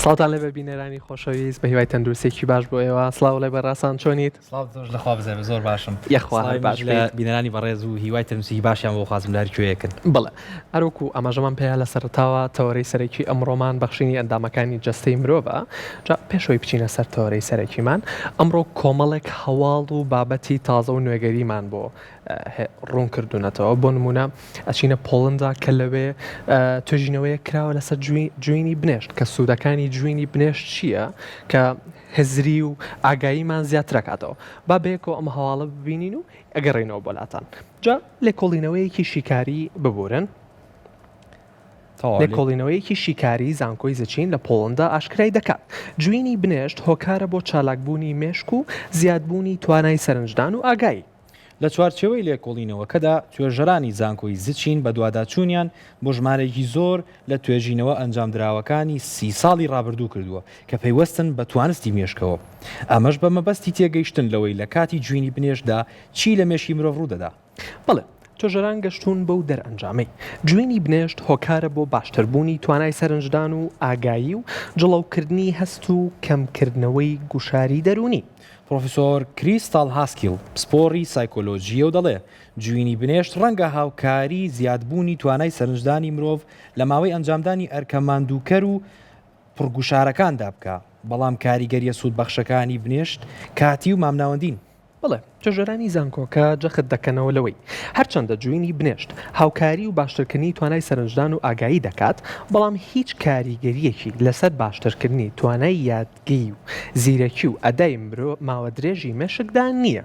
سڵاوتان لێبێ بینەرانی خۆشەویست بە هیوای تەندروستێکی باش بۆ ئێوە سڵاو لێ بەڕاسان چۆنیت سڵاو زۆر لەخوا بزێ زۆر باشم یەخوا هەر باش لە بینەرانی بەڕێز و هیوای تەندروستی باشیان بۆ خوازم لە هەر کوێیەکن. بەڵێ هەروەکو ئاماژەمان پێیا لە سەرەتاوە تەوەرەی سەرەکی ئەمڕۆمان بەخشینی ئەندامەکانی جەستەی مرۆڤە جا پێشەوەی بچینە سەر تەوەرەی سەرەکیمان ئەمڕۆ کۆمەڵێک هەواڵ و بابەتی تازە و نوێگەریمان بۆ ڕوون کردوونەتەوە بۆ نمونە ئەچینە پۆڵندا کە لەوێ توێژینەوەیەک کراوە لەسەر جوینی بنێشت کە سوودەکانی جوینی بنێشت چییە کە هزری و ئاگاییمان زیاترەکاتەوە با بەیەکەوە ئەم هەواڵە ببینین و ئەگەڕێینەوە بۆ لاتان جا لێکۆڵینەوەیەکی شیکاری ببورن لێکۆڵینەوەیەکی شیکاری زانکۆی زچین لە پۆڵندا ئاشکرای دەکات جوینی بنێشت هۆکارە بۆ چالاکبوونی مێشک و زیادبوونی توانای سەرنجدان و ئاگایی. لە چوارچێوەی لێکۆڵینەوەکەدا، توێژەرانی زانکۆی زچین بەدواداچوونیان بۆ ژمارەیەکی زۆر لە توێژینەوە ئەنجامدراوەکانی سی ساڵی ڕابردوو کردووە کە پەیوەستن بە توانستی مێشکەوە، ئەمەش بە مەبەستی تێگەیشتن لەوەی لە کاتی جوینی بنێشتدا چی لە مێشکی مرۆڤ ڕوودەدا. بەڵێ، توێژەران گەشتوون بەو دەرئەنجامەی، جوینی بنێشت هۆکارە بۆ باشتربوونی توانای سەرنجدان و ئاگایی و جڵەوکردنی هەست و کەمکردنەوەی گوشاری دەروونی. پڕۆفیسۆر کریستاڵ هاسکیڵ، پسپۆڕی سایکۆلۆژییە و دەڵێ، جوینی بنێشت ڕەنگە هاوکاری زیادبوونی توانای سەرنجدانی مرۆڤ لە ماوەی ئەنجامدانی ئەرکە ماندووکەر و پڕگوشارەکاندا بکا، بەڵام کاریگەرییە سوودبەخشەکانی بنێشت کاتی و مامناوەندین. بەڵێ، توێژەرانی زانکۆکە جەخت دەکەنەوە لەوەی، هەرچەندە جوینی بنێشت هاوکاری و باشترکردنی توانای سەرنجدان و ئاگایی دەکات، بەڵام هیچ کاریگەرییەکی لەسەر باشترکردنی توانای یادگەی و زیرەکی و ئەدای مرۆ ماوەدرێژی مێشکدا نییە.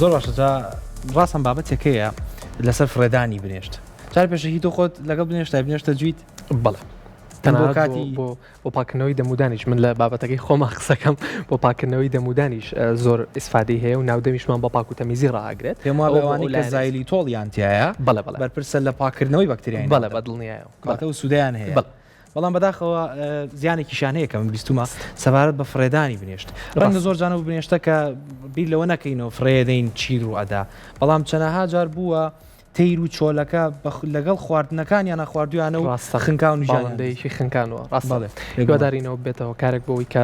زۆر باشە جا ڕاستم بابەتێکەیە لەسەر فڕێدانی بنێشت جار پێشەکی تۆ خۆت لەگەڵ بنێشتای بنێشتە جویت بەڵێ تەنها کاتی بۆ بۆ پاکردنەوەی دەمودانیش من لە بابەتەکەی خۆما قسەکەم بۆ پاکردنەوەی دەمودانیش زۆر ئیسفادەی هەیە و ناودەمیشمان بە پاک و تەمیزی ڕائەگرێت پێم وابێ ئەوانەی کە xylitol یان تیایە بەڵێ بەڵێ بەرپرسە لە پاکردنەوەی بەکتریای بەڵێ بە دڵنیایەوە کەواتە ئەو سوودەیان هەیە بەڵێ. بەڵام بەداخەوە زیانێکیشیان هەیە کە من بیستومە سەبارەت بە فڕێدانی بنێشت ڕەنگە زۆر جانە و بنێشتە کە بیر لەوە نەکەینەوە فڕێدەین چی ڕوو ئەدا بەڵام چەنەها جار بووە تەیر و چۆلەکە لەگەڵ خواردنەکانیانە خواردویانە و ڕاستە خنکاون و ژیانیان باڵندەیەکی خنکانوە ڕاستە بەڵێ هیوادارینەوە بێتە هۆکارێک بۆ ئەوەی کە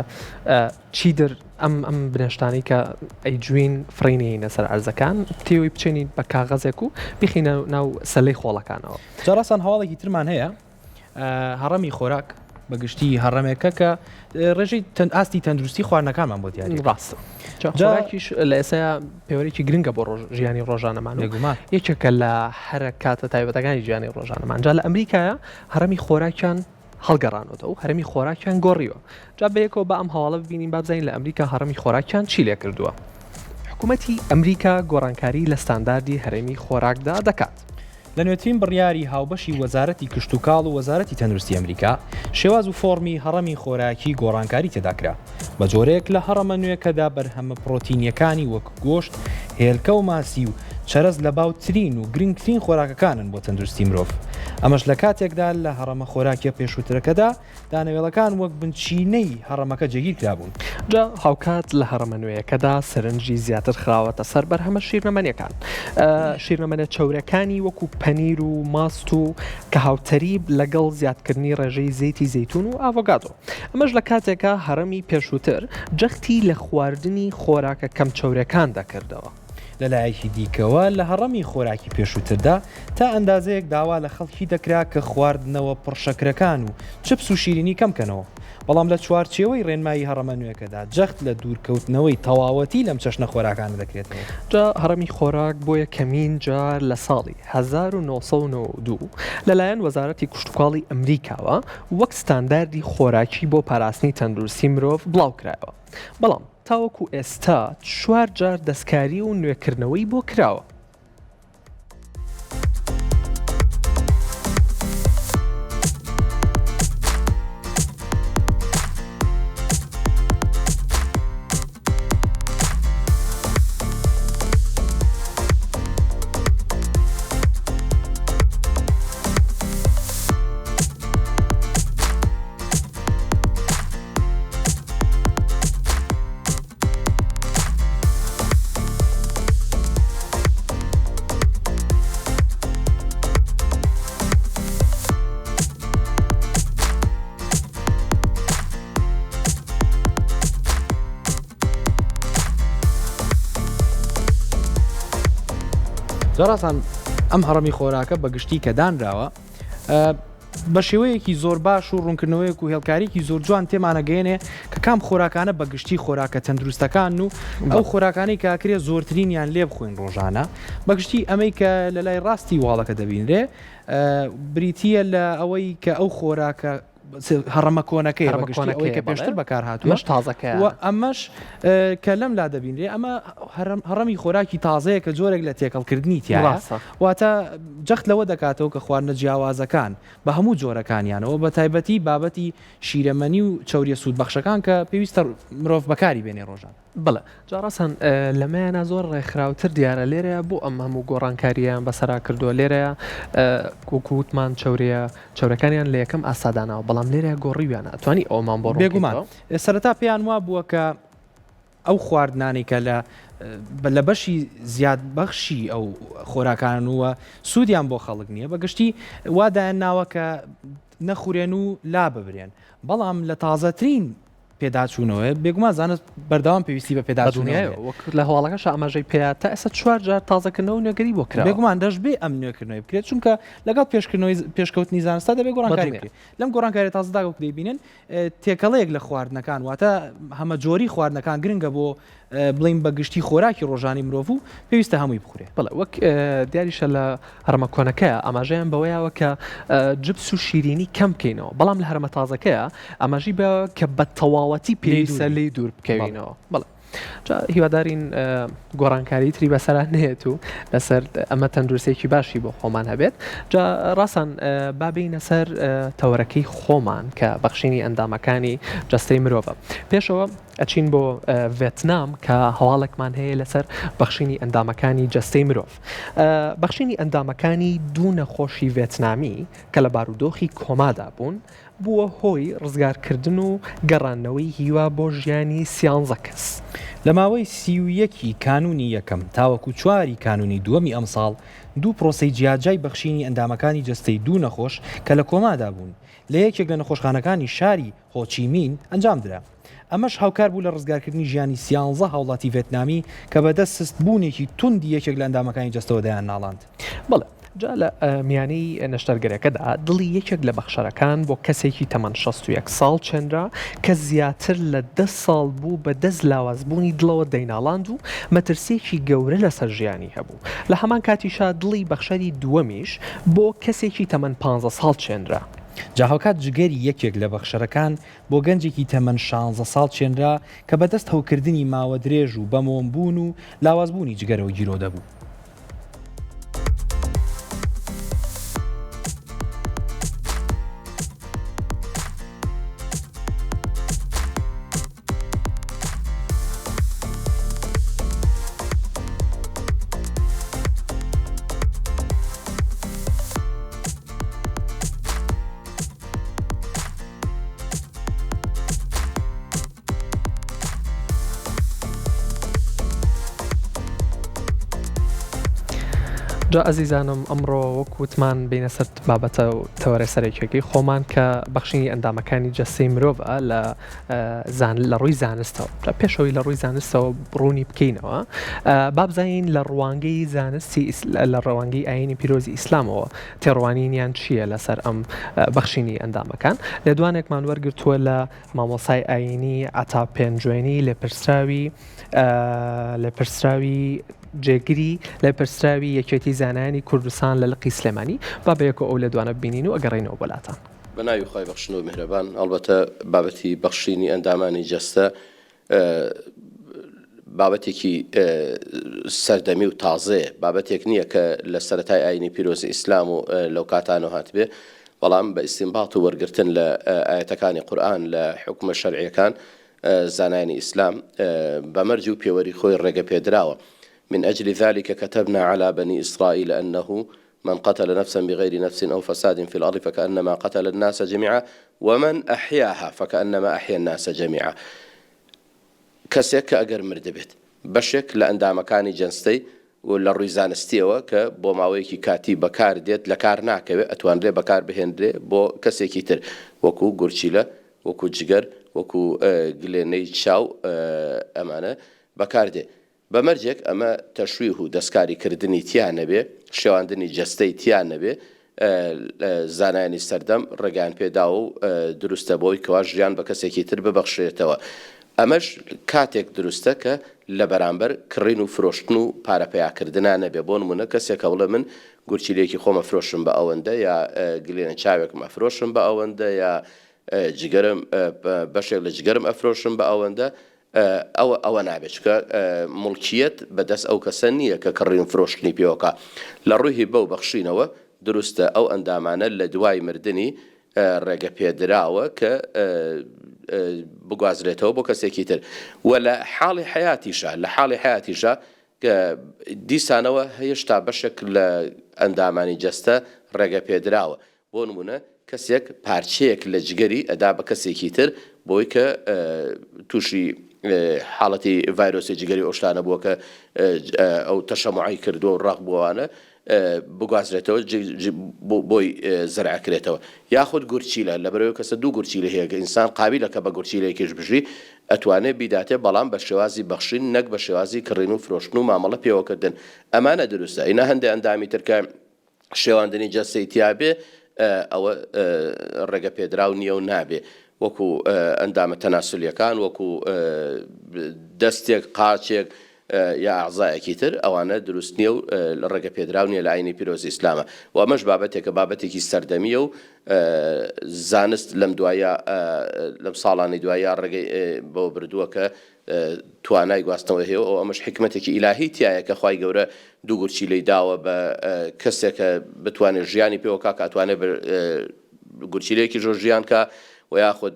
چیدر ئەم ئەم بنێشتانەی کە ئەیجوین فڕینەینە سەر ئەرزەکان تێوەی بچێنین بە کاغەزێک و بیخینە ناو سەلەی خۆڵەکانەوە. جا ڕاستان هەواڵێکی ترمان هەیە هەڕەمی خۆراک بە گشتی هەڕەمێکە کە ڕێژەی ئاستی تەندروستی خواردنەکانمان بۆ دیاری ڕاستە خۆراکیش لە ئێستا پێوەرێکی گرنگە بۆ ڕۆژ ژیانی ڕۆژانەمان بێگومان یەکێکە لە هەرە کاتە تایبەتەکانی ژیانی ڕۆژانەمان جا لە ئەمریکایە هەڕەمی خۆراکیان هەڵگەڕانەوە و هەرمی خۆراکیان گۆڕیوە جا بەیەکەوە بە ئەم هەواڵە ببینین با بزانین لە ئەمریکا هەڕەمی خۆراکیان چی لێ کردووە حکوومەتی ئەمریکا گۆڕانکاری لە ستانداردی هەرێمی خۆراکدا دەکات. لە نوێترین بڕیاری هاوبەشی وەزارەتی کشتوکاڵ و وەزارەتی تەندروستی ئەمریکا، شێواز و فۆڕمی هەڕەمی خۆراکی گۆڕانکاری تێدا کرا، بە جۆرێک لە هەڕەمە نوێکەدا بەرهەمە پڕۆتینییەکانی وەک گۆشت، هێلکە و ماسی و چەرەس لە باوترین و گرنگترین خۆراکەکانن بۆ تەندروستی مرۆڤ. ئەمەش لە کاتێکدا لە هەڕەمە خۆراکییە پێشووترەکەدا دانەوێڵەکان وەک بنچینەی هەڕەمەکە جێگیر کرابوون. جا هاوکات لە هەڕەمە نوێیەکەدا سەرنجی زیاتر خراوەتە سەر بەرهەمە شیرنەمەنیەکان، شیرنەمەنە چەورەکانی وەکو پەنیر و ماست و کە هاوتەریب لەگەڵ زیادکردنی ڕێژەی زەیتی زەیتون و ئاڤۆگادۆ. ئەمەش لە کاتێکا هەڕەمی پێشووتر جەختی لە خواردنی خۆراکە کەم چەورەکان دەکردەوە. لە لایەکی دیکەوە لە هەڕەمی خۆراکی پێشووتردا تا ئەندازەیەک داوا لە خەڵکی دەکرا کە خواردنەوە پڕ شەکرەکان و چپس و شیرینی کەم کەنەوە، بەڵام لە چوارچێوەی ڕێنمایی هەڕەمە نوێکەدا جەخت لە دوورکەوتنەوەی تەواوەتی لەم چەشنە خۆراکانە دەکرێتەوە. جا هەڕەمی خۆراک بۆ یەکەمین جار لە ساڵی 1992 لەلایەن وەزارەتی کشتوکاڵی ئەمریکاوە وەک ستانداردی خۆراکی بۆ پاراستنی تەندروستی مرۆڤ بڵاوکرایەوە، بەڵام تاوەکو ئێستا چوار جار دەستکاری و نوێکردنەوەی بۆ کراوە. جا ڕاستان ئەم هەڕەمی خۆراکە بە گشتی کە دانراوە بە شێوەیەکی زۆر باش و ڕوونکردنەوەیەک و هێڵکاریکی زۆر جوان تێمانەگەیەنێ کە کام خۆراکانە بە گشتی خۆراکە تەندروستەکان و ئەو خۆراکانەی کە ئەکرێ زۆرترینیان لێ بخۆین ڕۆژانە بە گشتی ئەمەی کە لە لای ڕاستی واڵەکە دەبینرێ بریتییە لە ئەوەی کە ئەو خۆراکە هەڕەمە کۆنەکەیە بە گشتی ئەوەی کە پێشتر بەکار هاتووە ئەمەش تازەکەیە و ئەمەش کە لەم لا دەبینرێ ئەمە هەڕەمی خۆراکی تازەیە کە جۆرێک لە تێکەڵکردنی تیایە واتە جەخت لەوە دەکاتەوە کە خواردنە جیاوازەکان بە هەموو جۆرەکانیانەوە بە تایبەتی بابەتی شیرەمەنی و چەوریە سوودبەخشەکان کە پێویستە مرۆڤ بەکاری بێنێ ڕۆژانە. بەڵێ جا ڕاستان لەمەیانا زۆر ڕێکخراوتر دیارە لێرەیا بۆ ئەم هەموو گۆڕانکارییەیان بەسەرا کردووە لێرەیا وەکو وتمان چەورەیە چەورەکانیان لە یەکەم ئاستا داناوە بەڵام لێرەیا گۆڕیویانە ئەتوانی ئەوەمان بۆ ڕوون بێگومان بکەیتەوە؟ سەرەتا پێیان وابووە کە ئەو خواردنانەی کە لە لە بەشی زیاد بەخشی ئەو خۆراکانن و سوودیان بۆ خەڵک نییە بە گشتی وا دایان ناوە کە نەخورێن و لاببرێن بەڵام لە تازەترین پێداچوونەوەیە بێگومان زانست بەردەوام پێویستی بە پێداچوونەوە وەک لە هەواڵەکەش ئاماژەی پێیا تا ئێستا چوار جار تازەکردنەوە و نوێگەری بۆ کراوە بێگومان دەشبێ ئەم نوێکردنەوەی بکرێت چونکە لەگەڵ پێشکردنەوەی پێشکەوتنی زانستا دەبێت گۆڕانکاری بکرێت لەم گۆڕانکاری تازەدا وەک دەیبینن تێکەڵەیەک لە خواردنەکان واتە هەمەجۆری خواردنەکان گرنگە بۆ بڵێین بە گشتی خۆراکی ڕۆژانەی مرۆڤ و پێویستە هەمووی بخورێ. بەڵێ وەک دیاریشە لە هەڕەمە کۆنەکەیا ئاماژەیان بەوەیاوە کە جپس و شیرینی کەم بکەینەوە بەڵام لە هەرەمە تازەکەیا ئاماژەی بەوە کە بە تەواوەتی پێویستە لێی دوور بکەوینەوە. بەڵێ جا هیوادارین گۆڕانکاری تری بەسەرا نێت و لەسەر ئەمە تەندروستێکی باشی بۆ خۆمان هەبێت جا ڕاستان با بێینە سەر تەوەرەکەی خۆمان کە بەخشینی ئەندامەکانی جەستەی مرۆڤە پێشەوە ئەچین بۆ ڤێتنام کە هەواڵێکمان هەیە لەسەر بەخشینی ئەندامەکانی جەستەی مرۆڤ. بەخشینی ئەندامەکانی دوو نەخۆشی ڤێتنامی کە لە بارودۆخی کۆمادا بوون، بووە هۆی ڕزگارکردن و گەڕاندنەوەی هیوا بۆ ژیانی سیانزە کەس. لە ماوەی 31 ی کانوونی یەکەم تاوەکو چواری کانوونی دووەمی ئەمساڵ، دوو پرۆسەی جیاجیای بەخشینی ئەندامەکانی جەستەی دوو نەخۆش کە لە کۆمادا بوون لە یەکێک لە نەخۆشخانەکانی شاری هۆچیمین ئەنجامدرا. ئەمەش هاوکار بوو لە ڕزگارکردنی ژیانی سیانزە هاوڵاتی ڤێتنامی کە بەدەست سستبوونێکی توندی یەکێک لە ئەندامەکانی جەستەوە دەیانناڵاند. بەڵێ، جا لە میانەی نەشتەرگەرەکەدا دڵی یەکێک لە بەخشەرەکان بۆ کەسێکی تەمەن 61 ساڵ چێنرا کە زیاتر لە دە ساڵ بوو بە دەست لاوازبوونی دڵەوە دەیناڵاند و مەترسییەکی گەورە لەسەر ژیانی هەبوو. لە هەمان کاتیشا دڵی بەخشەری دووەمیش بۆ کەسێکی تەمەن پانزە ساڵ چێنرا. جا هاوکات جگەری یەکێک لە بەخشەرەکان بۆ گەنجێکی تەمەن شانزە ساڵ چێنرا کە بەدەست هەوکردنی ماوە درێژ و بەمۆمبوون و لاوازبوونی جگەرەوە گیرۆدە بوو. جا ئەزیزانم ئەمڕۆ وەک وتمان بینە سەر بابەتە و تەوەرە سەرەکیەکەی خۆمان کە بەخشینی ئەندامەکانی جەستەی مرۆڤ لە زان لە ڕووی زانستەوە جا پێشەوەی لە ڕووی زانستەوە ڕوونی بکەینەوە با بزانین لە ڕوانگەی زانستی لە ڕوانگەی ئاینی پیرۆزی ئیسلامەوە تێڕوانینیان چییە لەسەر ئەم بەخشینی ئەندامەکان لێدوانێکمان وەرگرتووە لە مامۆسای ئاینی عەتا پێنجوێنی لێپرسراوی لێپرسراوی جێگری لێپرسراوی یەکێتی زانایانی کوردستان لە لقی سلێمانی با بەیەکەوە ئەو لێدوانە ببینین و ئەگەڕێینەوە بۆ لاتان. بە ناوی خوای بەخشندە و میهرەبان، هەڵبەتە بابەتی بەخشینی ئەندامانی جەستە بابەتێکی سەردەمی و تازەیە، بابەتێک نییە کە لە سەرەتای ئایینی پیرۆزی ئیسلام و لەو کاتانەوە هاتبێ، بەڵام بە ئیستینبات و وەرگرتن لە ئایەتەکانی قورئان لە حوکمە شەرعیەکان زانایانی ئیسلام بە مەرج و پێوەری خۆی ڕێگەپێدراوە، من اجل ذلک کتبنا علی بنی اسرائیل انه من قتل نفسا بغیر نفس او فساد فی الارض فکانما قتل الناس جمیعا ومن احیاها فکانما احیا الناس جمیعا کەسێک کە ئەگەر مردبێت بەشێک لە ئەندامەکانی جەستەی و لە ڕووی زانستیەوە کە بۆ ماوەیەکی کاتی بەکار دێت لەکار ناکەوێت ئەتوانرێ بەکار بهێنرێ بۆ کەسێکی تر وەکو گورچیلە وەکو جگەر وەکو گلێنەی چاو ئەمانە بەکار دێ. بە مەرجێک ئەمە تەشویه و دەستکاری کردنی تیا نەبێ، شێواندنی جەستەی تیا نەبێ، زانایانی سەردەم ڕێگایان پێ داوە و دروستە بۆی کەوا ژیان بە کەسێکی تر ببەخشرێتەوە. ئەمەش کاتێک دروستە کە لە بەرامبەر کڕین و فرۆشتن و پارە پەیاکردنا نەبێ، بۆ نموونە کەسێک کە بڵێ من گورچیلەیەکی خۆم ئەفرۆشم بە ئەوەندە یا گلێنە چاوێکم ئەفرۆشم بە ئەوەندە یا جگەرم بەشێک لە جگەرم ئەفرۆشم بە ئەوەندە، ئەوە ئەوە نابێت چونکە موڵکیەت بە دەست ئەو کەسە نییە کە کڕین و فرۆشتنی پێوەکا. لە ڕووی هیبە و بەخشینەوە دروستە ئەو ئەندامانە لە دوای مردنی ڕێگە پێدراوە کە بگوازرێتەوە بۆ کەسێکی تر و لە حاڵی حەیاتیشا لە حاڵی حەیاتیشا کە دیسانەوە هێشتا بەشێک لە ئەندامانی جەستە ڕێگە پێدراوە بۆ نموونە کەسێک پارچەیەک لە جگەری ئەدا بە کەسێکی تر بۆی کە تووشی حاڵەتی ڤایرۆسی جگەری ئەو شتانە بووە کە ئەو تەشەموعی کردووە و ڕەق بووانە بگوازرێتەوە بۆی زەرعکرێتەوە یاخود گورچیلە لەبەرەوەی کەسە دوو گورچیلە هەیە کە ئینسان قابیلە کە بە گورچیلەیەکیش بژی ئەتوانێ بیداتێ بەڵام بە شێوازی بەخشین نەک بە شێوازی کڕین و فرۆشتن و مامەڵە پێوەکردن ئەمانە دروستە ئینا هەندێ ئەندامی تر کە شێواندنی جەستەی تیابێ ئەوە ڕێگە پێدراو نییە و نابێ وەکو ئەندامە تەناسلیەکان وەکو دەستێک قاچێک یا ئەعزایەکی تر ئەوانە دروست نییە و ڕێگە پێدراو نییە لە ئاینی پیرۆزی ئیسلامە و ئەمەش بابەتێکە بابەتێکی سەردەمیە و زانست لەم دوایە لەم ساڵانی دوایە ڕێگەی بەوە بردووە کە توانای گواستنەوەی هەیە و ئەمەش حیکمەتێکی ئیلاهی تیایە کە خوای گەورە دوو گورچیلەی داوە بە کەسێک کە بتوانێت ژیانی پێوە کا کە ئەتوانێت بە گورچیلەیەکی ژۆ ژیان کا و یاخود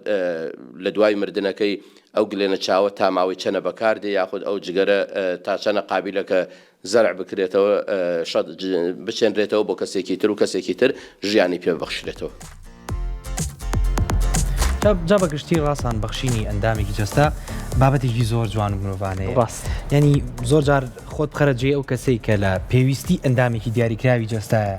لە دوای مردنەکەی ئەو گلێنە چاوە تا ماوەی چەنە بەکار دێ یاخود ئەو جگەرە تا چەنە قابیلە کە زەرع بکرێتەوە شەت بچێنرێتەوە بۆ کەسێکی تر و کەسێکی تر ژیانی پێ ببەخشرێتەوە. جا بە گشتی ڕاسان بەخشینی ئەندامێکی جەستە بابەتێکی زۆر جوان و مرۆڤانەیە ڕاست یعنی زۆر جار خۆت بخەرە جێی ئەو کەسەی کە لە پێویستی ئەندامێکی دیاریکراوی جەستایە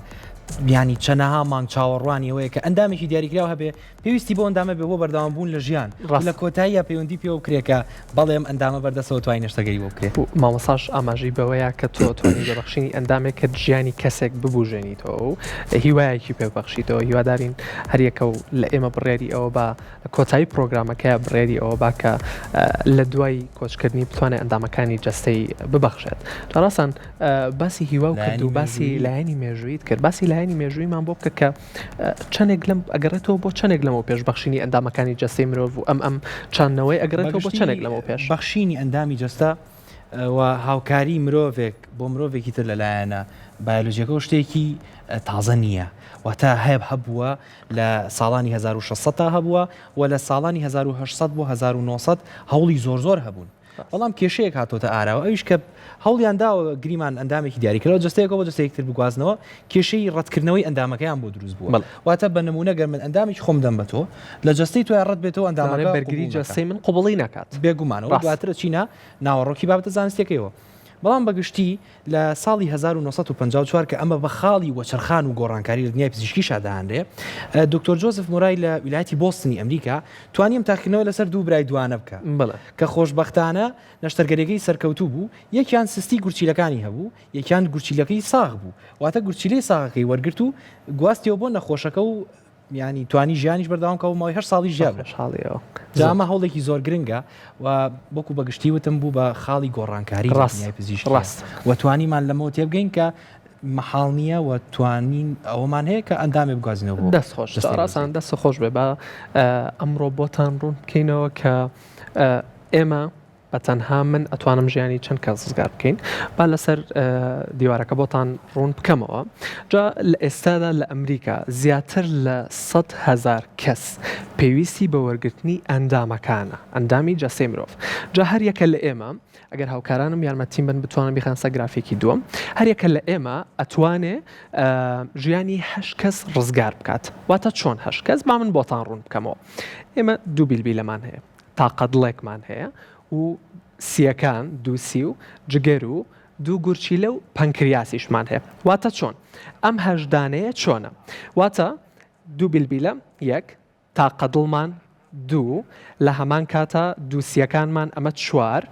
یانی چەنەها مانگ چاوەڕوانی ئەوەیە کە ئەندامێکی دیاریکراو هەبێ پێویستی بۆ ئەندامە بێ بۆ بەردەوام بوون لە ژیان ڕاست. لە کۆتاییا پەیوەندی پێوە بکرێ کە بەڵێ ئەم ئەندامە بەردەستەوە توانی نەشتەرگەری بۆ بکرێ. و مامۆستاش ئاماژەی بەوەیا کە تۆ توانی بە بەخشینی ئەندامێکت ژیانی کەسێک ببوژێنیتەوە و هیوایەکی پێ ببەخشیتەوە هیوادارین هەریەکە و لە ئێمە بڕیاری ئەوە با لە کۆتایی پرۆگرامەکەیا بڕیاری ئەوە با کە لە دوای کۆچکردنی بتوانێت ئەندامەکانی جەستەی ببەخشێت جا ڕاستان باسی هیوا و کرد لایەنی و باسی مێژوویی. لایەنی مێژوویت کرد باسی لایەنی مێژوویمان بۆ بکە کە چەندێک لەم ئەگەڕێتەوە بۆ چەندێک لەمەو پێش بەخشینی ئەندامەکانی جەستەی مرۆڤ و ئەم ئەم چاندنەوەی ئەگەڕێتەوە بۆ بەگشتی چەندێک لەمەو پێش؟ بەخشینی ئەندامی جەستە و هاوکاری مرۆڤێک بۆ مرۆڤێکی تر لەلایەنە بایۆلۆجیەکەوە شتێکی تازە نییە واتە هەیە هەبووە لە ساڵانی 1600 تا هەبووە و لە ساڵانی 1800 بۆ 1900 هەوڵی زۆر زۆر هەبوون بەڵام کێشەیەک هاتۆتە ئاراوە ئەویش کە هەوڵیان داوە گریمان ئەندامێکی دیاریکراوە جەستەیەکەوە بۆ جەستەیەکی تر بگوازنەوە کێشەی ڕەتکردنەوەی ئەندامەکەیان بۆ دروست بووە واتە بە نمونە گەر من ئەندامێکی خۆم دەم بە تۆ لە جەستەی تۆیا ڕەت بێتەوە ئەندامەکە بەرگری جەستەی من قبوڵی ناکات بێگومانەوە دواتر چینە ناوەڕۆکی بابەتە زانستیەکەیەوە بەڵام بەگشتی لە ساڵی 1954 کە ئەمە بە خاڵی وەچەرخان و گۆڕانکاری لە دنیای پزیشکیشا دانرێ دکتۆر جۆزف مۆرای لە ویلایەتی بۆستنی ئەمریکا توانی ئەم تاقیکردنەوە لەسەر دوو برای دوانە بکا کە خۆشبەختانە نەشتەرگەریەکەی سەرکەوتوو بوو یەکیان سستی گورچیلەکانی هەبوو یەکیان گورچیلەکەی ساغ بوو واتە گورچیلەی ساغەکەی وەرگرت و گواستیەوە بۆ نەخۆشەکە و یانی توانی ژیانیش بەردەوام کە ماوەی هەشت ساڵی ژیا بوو. خۆشحاڵیەوە جا ئەمە هەوڵێکی زۆر گرنگە و وەکو بە گشتی وتم بوو بە خاڵی گۆڕانکاری لە ڕاست دنیای پزیشکیە ڕاست و توانیمان لەمەوە تێبگەین کە مەحاڵ نییە و توانین ئەوەمان هەیە کە ئەندامێ بگوازینەوە بۆ دەست خۆش جەستەی ڕاستان مرۆڤ. دەست خۆش بێ با ئەمڕۆ بۆتان ڕوون بکەینەوە کە ئێمە بە تەنها من ئەتوانم ژیانی چەند کەس ڕزگار بکەین با لەسەر دیوارەکە بۆتان ڕوون بکەمەوە جا لە ئێستادا لە ئەمریکا زیاتر لە 100 هزار کەس پێویستی بە وەرگرتنی ئەندامەکانە ئەندامی جەستەی مرۆڤ جا هەر یەکە لە ئێمە ئەگەر هاوکارانم یارمەتیم بن بتوانم بیخەنە سەر گرافیکی دووەم هەر یەکە لە ئێمە ئەتوانێ ژیانی هەشت کەس ڕزگار بکات واتە چۆن هەشت کەس با من بۆتان ڕوون بکەمەوە ئێمە دوو بیلبیلەمان هەیە تاقە دڵێکمان هەیە و سیەکان دوو سی و جگەر و دوو گورچیلە و پەنکریاسیشمان هەیە واتە چۆن ئەم هەشدانەیە چۆنە واتە دوو بیلبیلە یەک تاقە دڵمان دوو لە هەمان کاتا دوو سیەکانمان ئەمە چوار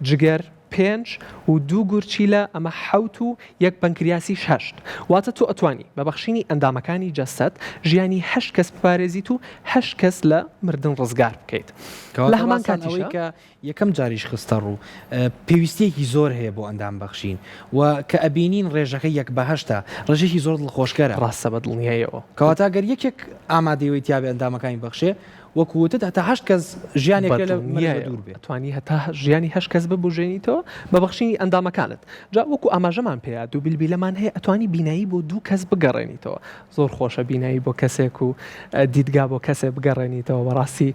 جگەر. پێنج و دوو گورچیلە ئەمە حەوت و یەک پەنکریاسیش هەشت. واتە تۆ ئەتوانی بە بەخشینی ئەندامەکانی جەستەت ژیانی هەشت کەس بپارێزیت و هەشت کەس لە مردن ڕزگار بکەیت. لە کەواتە هەمان ڕاستان ئەوەی کاتیشا. کە یەکەم جاریش خستە ڕوو پێویستیەکی زۆر هەیە بۆ ئەندام بەخشین و کە ئەبینین ڕێژەکە یەک بە هەشتە ڕێژەیەکی زۆر دڵخۆشکەرە. ڕاستە بە دڵنیاییەوە. کەواتە گەر یەکێک ئامادەی ئەوەی تیابێ ئەندامەکانی ببەخشێ وەکو وتت هەتا هەشت کەس ژیانێک بە لە مەرگ بە دڵنیایەوە دوور بێ. ئەتوانی هەتا ژیانی هەشت کەس ببوژێنیتەوە بە بەخشینی ئەندامەکانت. جا وەکو ئاماژەمان پێیا دوو بیلبیلەمان هەیە ئەتوانی بینایی بۆ دوو کەس بگەڕێنیتەوە. زۆر خۆشە بینایی بۆ کەسێک و دیدگا بۆ کەسێ بگەڕێنیتەوە بەڕاستی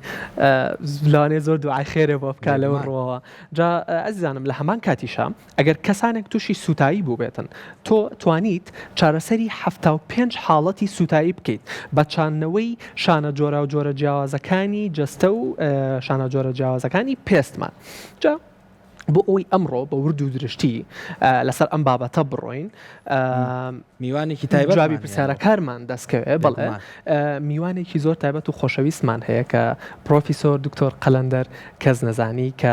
لەوانەیە زۆر دوعای خێرێ بۆ بکا لەو ڕووەوە. جا ئەزیزانم لە هەمان کاتیشا ئەگەر کەسانێک تووشی سووتایی بووبێتن، تۆ توانیت چارەسەری 75 حاڵەتی سووتایی بکەیت بە چاندنەوەی شانە جۆراوجۆرە جیاوازەکانی جەستە و شانە جۆرە جیاوازەکانی پێستمان. جا بۆ ئەوەی ئەمڕۆ بە ورد و درشتی لەسەر ئەم بابەتە بڕۆین، میوانێکی تایبەت جوابی پرسیارەکارمان دەستکەوێ بەڵێ میوانێکی زۆر تایبەت و خۆشەویستمان هەیە کە پرۆفیسۆر دکتۆر قەلەندەر کەس نەزانی کە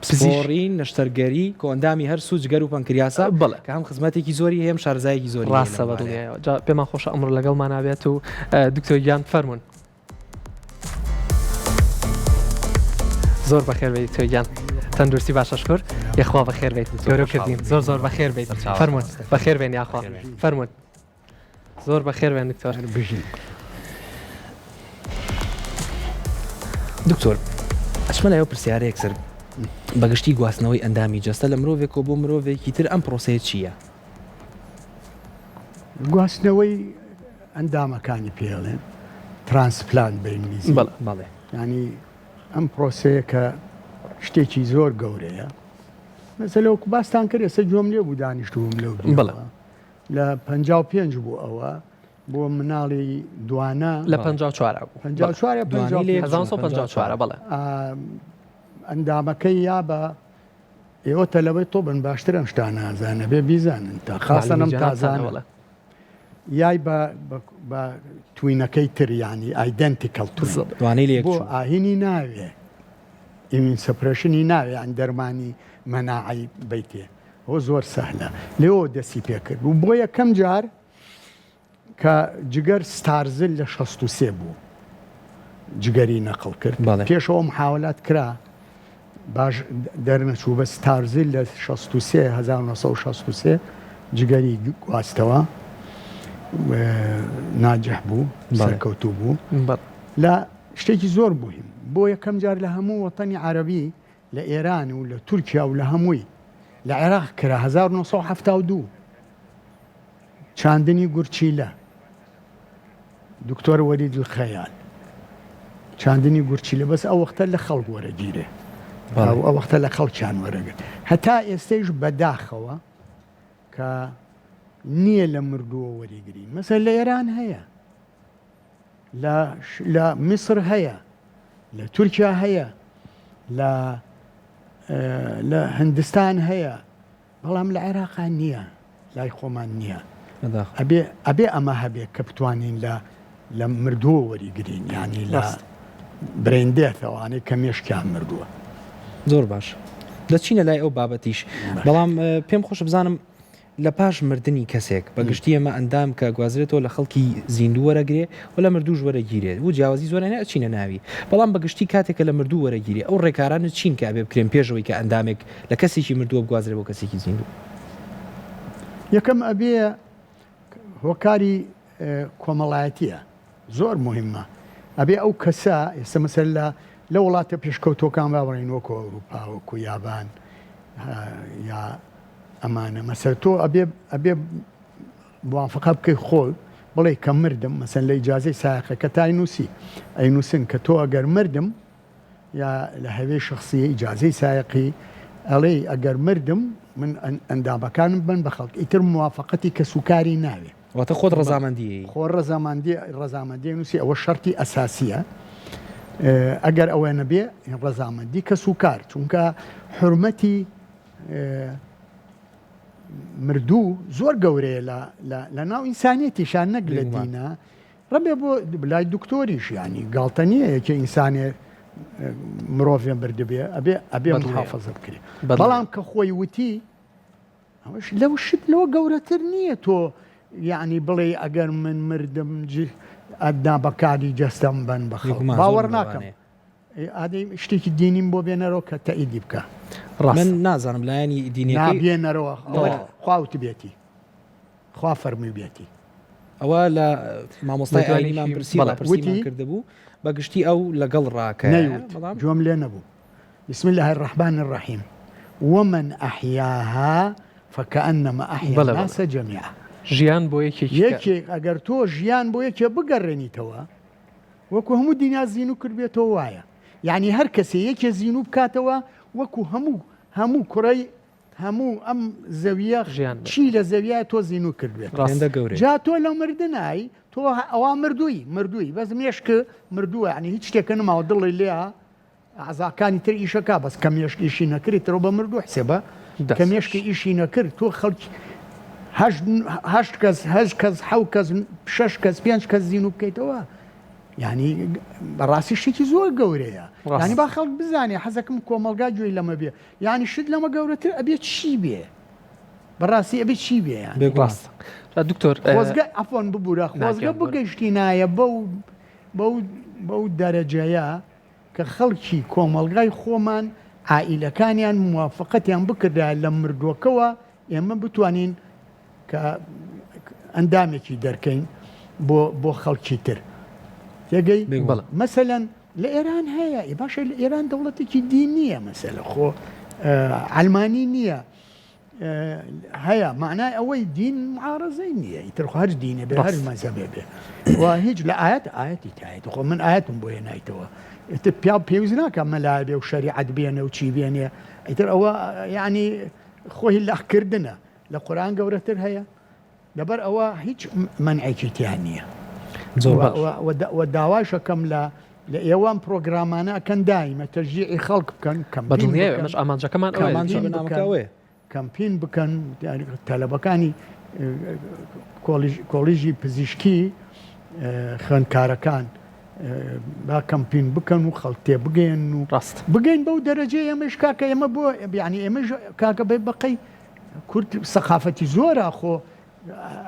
پسپۆڕی نەشتەرگەری کۆئەندامی هەرس و جگەر و پەنکریاسە بەڵێ کە هەم خزمەتێکی زۆری هەیە هەم شارەزایەکی زۆری هەیە ڕاستە لەم بە بوارەیە. دڵنیایەوە جا پێمان خۆشە ئەمڕۆ لەگەڵمانا بێت و دکتۆر گیان فەرموون. زۆر بەخێر بێیت دکتۆر گیان تەندروستی باشە شکر یەخوا بەخێر بێیت گەورە کردین زۆر زۆر بەخێر بێیت فەرموون بەخێر بێن یاخوا فەرموون. زۆر بەخێر بێن دکتۆر. بژین. دکتۆر ئەچمە لای ئەو پرسیارە یەکسەر بەگشتی گواستنەوەی ئەندامی جەستە لە مرۆڤێکەوە بۆ مرۆڤێکی تر ئەم پرۆسەیە چییە؟ گواستنەوەی ئەندامەکانی پێڵێن transplant بە ئینگلیزی بەڵێ ینی ئەم پرۆسەیە کە شتێکی زۆر گەورەیە مەسەلە وەکو باستان کرد ئێستا گوێم لێ بوو دانیشتبووم لەو بەڵێ لە 55 بوو ئەوە بۆ مناڵی دوانە لە 54 بوو 54 یا 1954 بەڵێ ئەندامەکەی یا بە ئێوە تەلەبەی تۆبن باشتر ئەم شتانە ئازانە بێ بیزانن تا خاصەن ئەم تازانە بەڵێ یای بە بە twin ەکەی تر یانی identical twin دوانەی لە یەک بۆ چوو. ئاهینی ناوێ immune suppression ی ناوێ یان دەرمانی مەناعەی بەیتێ ئەوە زۆر سەهلە لێوە دەستی پێکرد و بۆ یەکەم جار کە جگەر ستارزل لە 63 بوو جگەری نەقڵ کرد پێشەوە محاولات کرا باش دەرنەچوو بە ستارزل لە 63 1963 جگەری گواستەوە ناجح بوو سەرکەوتوو بوو لە شتێکی زۆر مهم بۆ یەکەم جار لە هەموو وەتەنی عەربی لە ئێران و لە تورکیا و لە هەمووی، لە عێراق کرا 1972 چاندنی گورچیلە، دکتۆر وەلید الخەیال چاندنی گورچیلە بەس ئەو وەختە لە خەڵک وەرەگیرێ ئەو وەختە لە خەڵکیان وەرەگرت هەتا ئێستەیش بەداخەوە کە نییە لە مردووە وەریگرین مەسەر لە ئێران هەیە لە لە میسر هەیە لە تورکیا هەیە لە لە هندستان هەیە بەڵام لە عێراقا نییە لای خۆمان نییە ئەبێ ئەبێ ئەمە هەبێ کە بتوانین لە لە مردووە وەریگرین ینی لە brain death ئەوانەی کە مێشکیان مردووە زۆر باش دەچینە لای ئەو بابەتیش بەڵام پێم خۆش بزانم لە پاش مردنی کەسێک، بە گشتی ئێمە ئەندام کە ئەگوازرێتەوە لە خەڵکی زیندوو وەرەگرێ و لە مردووش وەرەگیرێ و جیاوازی زۆریان هەیە ئەچینە ناوی، بەڵام بە گشتی کاتێک کە لە مردوو وەرەگیرێ ئەو ڕێکارانە چین کە ئەبێ بکرێن پێش ئەوەی کە ئەندامێک لە کەسێکی مردووە بگوازرێ بۆ کەسێکی زیندوو؟ یەکەم ئەبێ هۆکاری کۆمەڵایەتیە زۆر موهیمە ئەبێ ئەو کەسە ئێستا مەسەل لە لە وڵاتە پێشکەوتوەکان با بڵێین وەکو ئەوروپا وەکو یابان یا ئەمانە مەسەل تۆ ئەبێ ئەبێ موافقە بکەی خۆ بڵێ کە مردم مەسەن لە ئیجازەی سایەقەکە تای نووسی ئەی نووسن کە تۆ ئەگەر مردم یا لە هەوێی شخصیە ئیجازەی سایەقی ئەڵێی ئەگەر مردم من ئەندامەکانم بن بە خەڵک ئیتر موافقەتی کەسوکاری ناوێ. واتە خۆت ڕەزامەندی ئەی. خۆ ڕەزامەندی ڕەزامەندی نووسی ئەوە شەرتی ئەساسیە ئەگەر ئەوە نەبێ ڕەزامەندی کەس و کار چونکە حرمەتی مردوو زۆر گەورەیە لە ناو ئینسانیەتیشان نەک لە دینە ڕەبێ بۆ لای دکتۆریش ینی گاڵتە نییە یەکێ ئینسانێ. مرۆڤێ مردبێ ئەبێ ئەبێ محافظە بکرێ بەڵام کە خۆی وتی ئەوەش لەو شت لەوە گەورەتر نییە تۆ یعنی بڵێ ئەگەر من مردم ئەدنا بەکاری جەستەم بن بە باوەڕ ناکەم ئادەی شتێکی دینیم بۆ بێنەرەوە کە تەئیدی بکە. ڕاستە. من نازانم لایەنی دینیەکەی. نا بێنەرەوە ئەوە خوا وتبێتی خوا فەرموویبێتی. ئەوە لە مامۆستای ئاینیمان پرسی بەڵێ پرسیمان کردبوو بە گشتی ئەو لەگەڵ ڕاکە نەیوت گوێم لێ نەبوو بسم الله الرحمن الرحیم ومن احیاها فکانما احیا الناس جميعا ژیان بۆ یەکێکی یەکێک ئەگەر تۆ ژیان بۆ یەکێ بگەڕێنیتەوە وەکو هەموو دنیا زینوو کردبێتەوە وایە یانی هەر کەسێ یەکێ زینوو بکاتەوە وەکو هەموو هەموو کوڕەی هەموو ئەم زەویە ژیان چی لە زەویە تۆ زینوو کردبێت ڕاستە. هێندە گەورەیە. جا تۆ لە مردنای تۆ ئەوا مردووی مردووی بەس مێشک مردووە یانی هیچ شتێکە نەماوە دڵی لێیە ئەعزاکانی تر ئیشەکا بەس کە مێشک ئیشی نەکرد ترۆ بە مردوو حسێبە کە مێشکی ئیشی نەکرد تۆ خەڵکی هەشت کەس هەشت کەس حەو کەس شەش کەس پێنج کەس زینوو بکەیتەوە یعنی بەڕاستی شتێکی زۆر گەورەیە یعنی با خەڵک بزانێ حەزەکەم کۆمەڵگا گوێی لەمە بێ یعنی شت لەمە گەورەتر ئەبێ چی بێ بەڕاستی ئەبێ چی بێ یان ڕاست دکتۆر خۆزگە عەفوەن ببورە خۆزگە بگەشتینایە بەو بەو بەو دەرەجەیە کە خەڵکی کۆمەڵگای خۆمان عائیلەکانیان موافقەتیان بکردایە لە مردووەکەوە ئێمە بتوانین کە ئەندامێکی دەرکەین بۆ بۆ خەڵکی تر تێگەی مەسەلەن لە ئێران هەیە ئی باشە لە ئێران دەوڵەتێکی دین نییە مەسەلە خۆ ئەلمانی نییە هەیە مەعنای ئەوەی دین معارەزەی نییە ئیتر خۆ هەر دینێ بێ هەر مەزهەبێ بێ و هیچ لە ئاەت ئاەتی تایەت خۆ من ئاەتم بۆ هێنایتەوە ئیتر پیا پێویست ناکە مەلا بێ و شەریعەت بێنێ و چی بێنێ ئیتر ئەوە یعنی خۆی لاکردنە لە قورآن گەورەتر هەیە لەبەر ئەوە هیچ مەنعێکی تیا نییە. زۆر باش. و داوایش ئەکەم لە لە ئێوە ئەم پرۆگرامانە ئەکەن دایمە تەشجیعی خەڵک بکەن کەمپین بەدڵنیایە بکەن ئێمەش ئامانجەکەمان ئەوەیە ئامانجی کەمپین بەرنامەکە بکەن ئەوەیە. کەمپین بکەن تەلەبەکانی کۆلیژ کۆلیژی پزیشکی خوێندکارەکان با کەمپین بکەن و خەڵک تێبگەیەنن و ڕاست. بگەین بەو دەرەجەی ئێمەش کاکە ئێمە بۆ یانی ئێمەش کاکە بە بەقەی کورد سەقافەتی زۆرە خۆ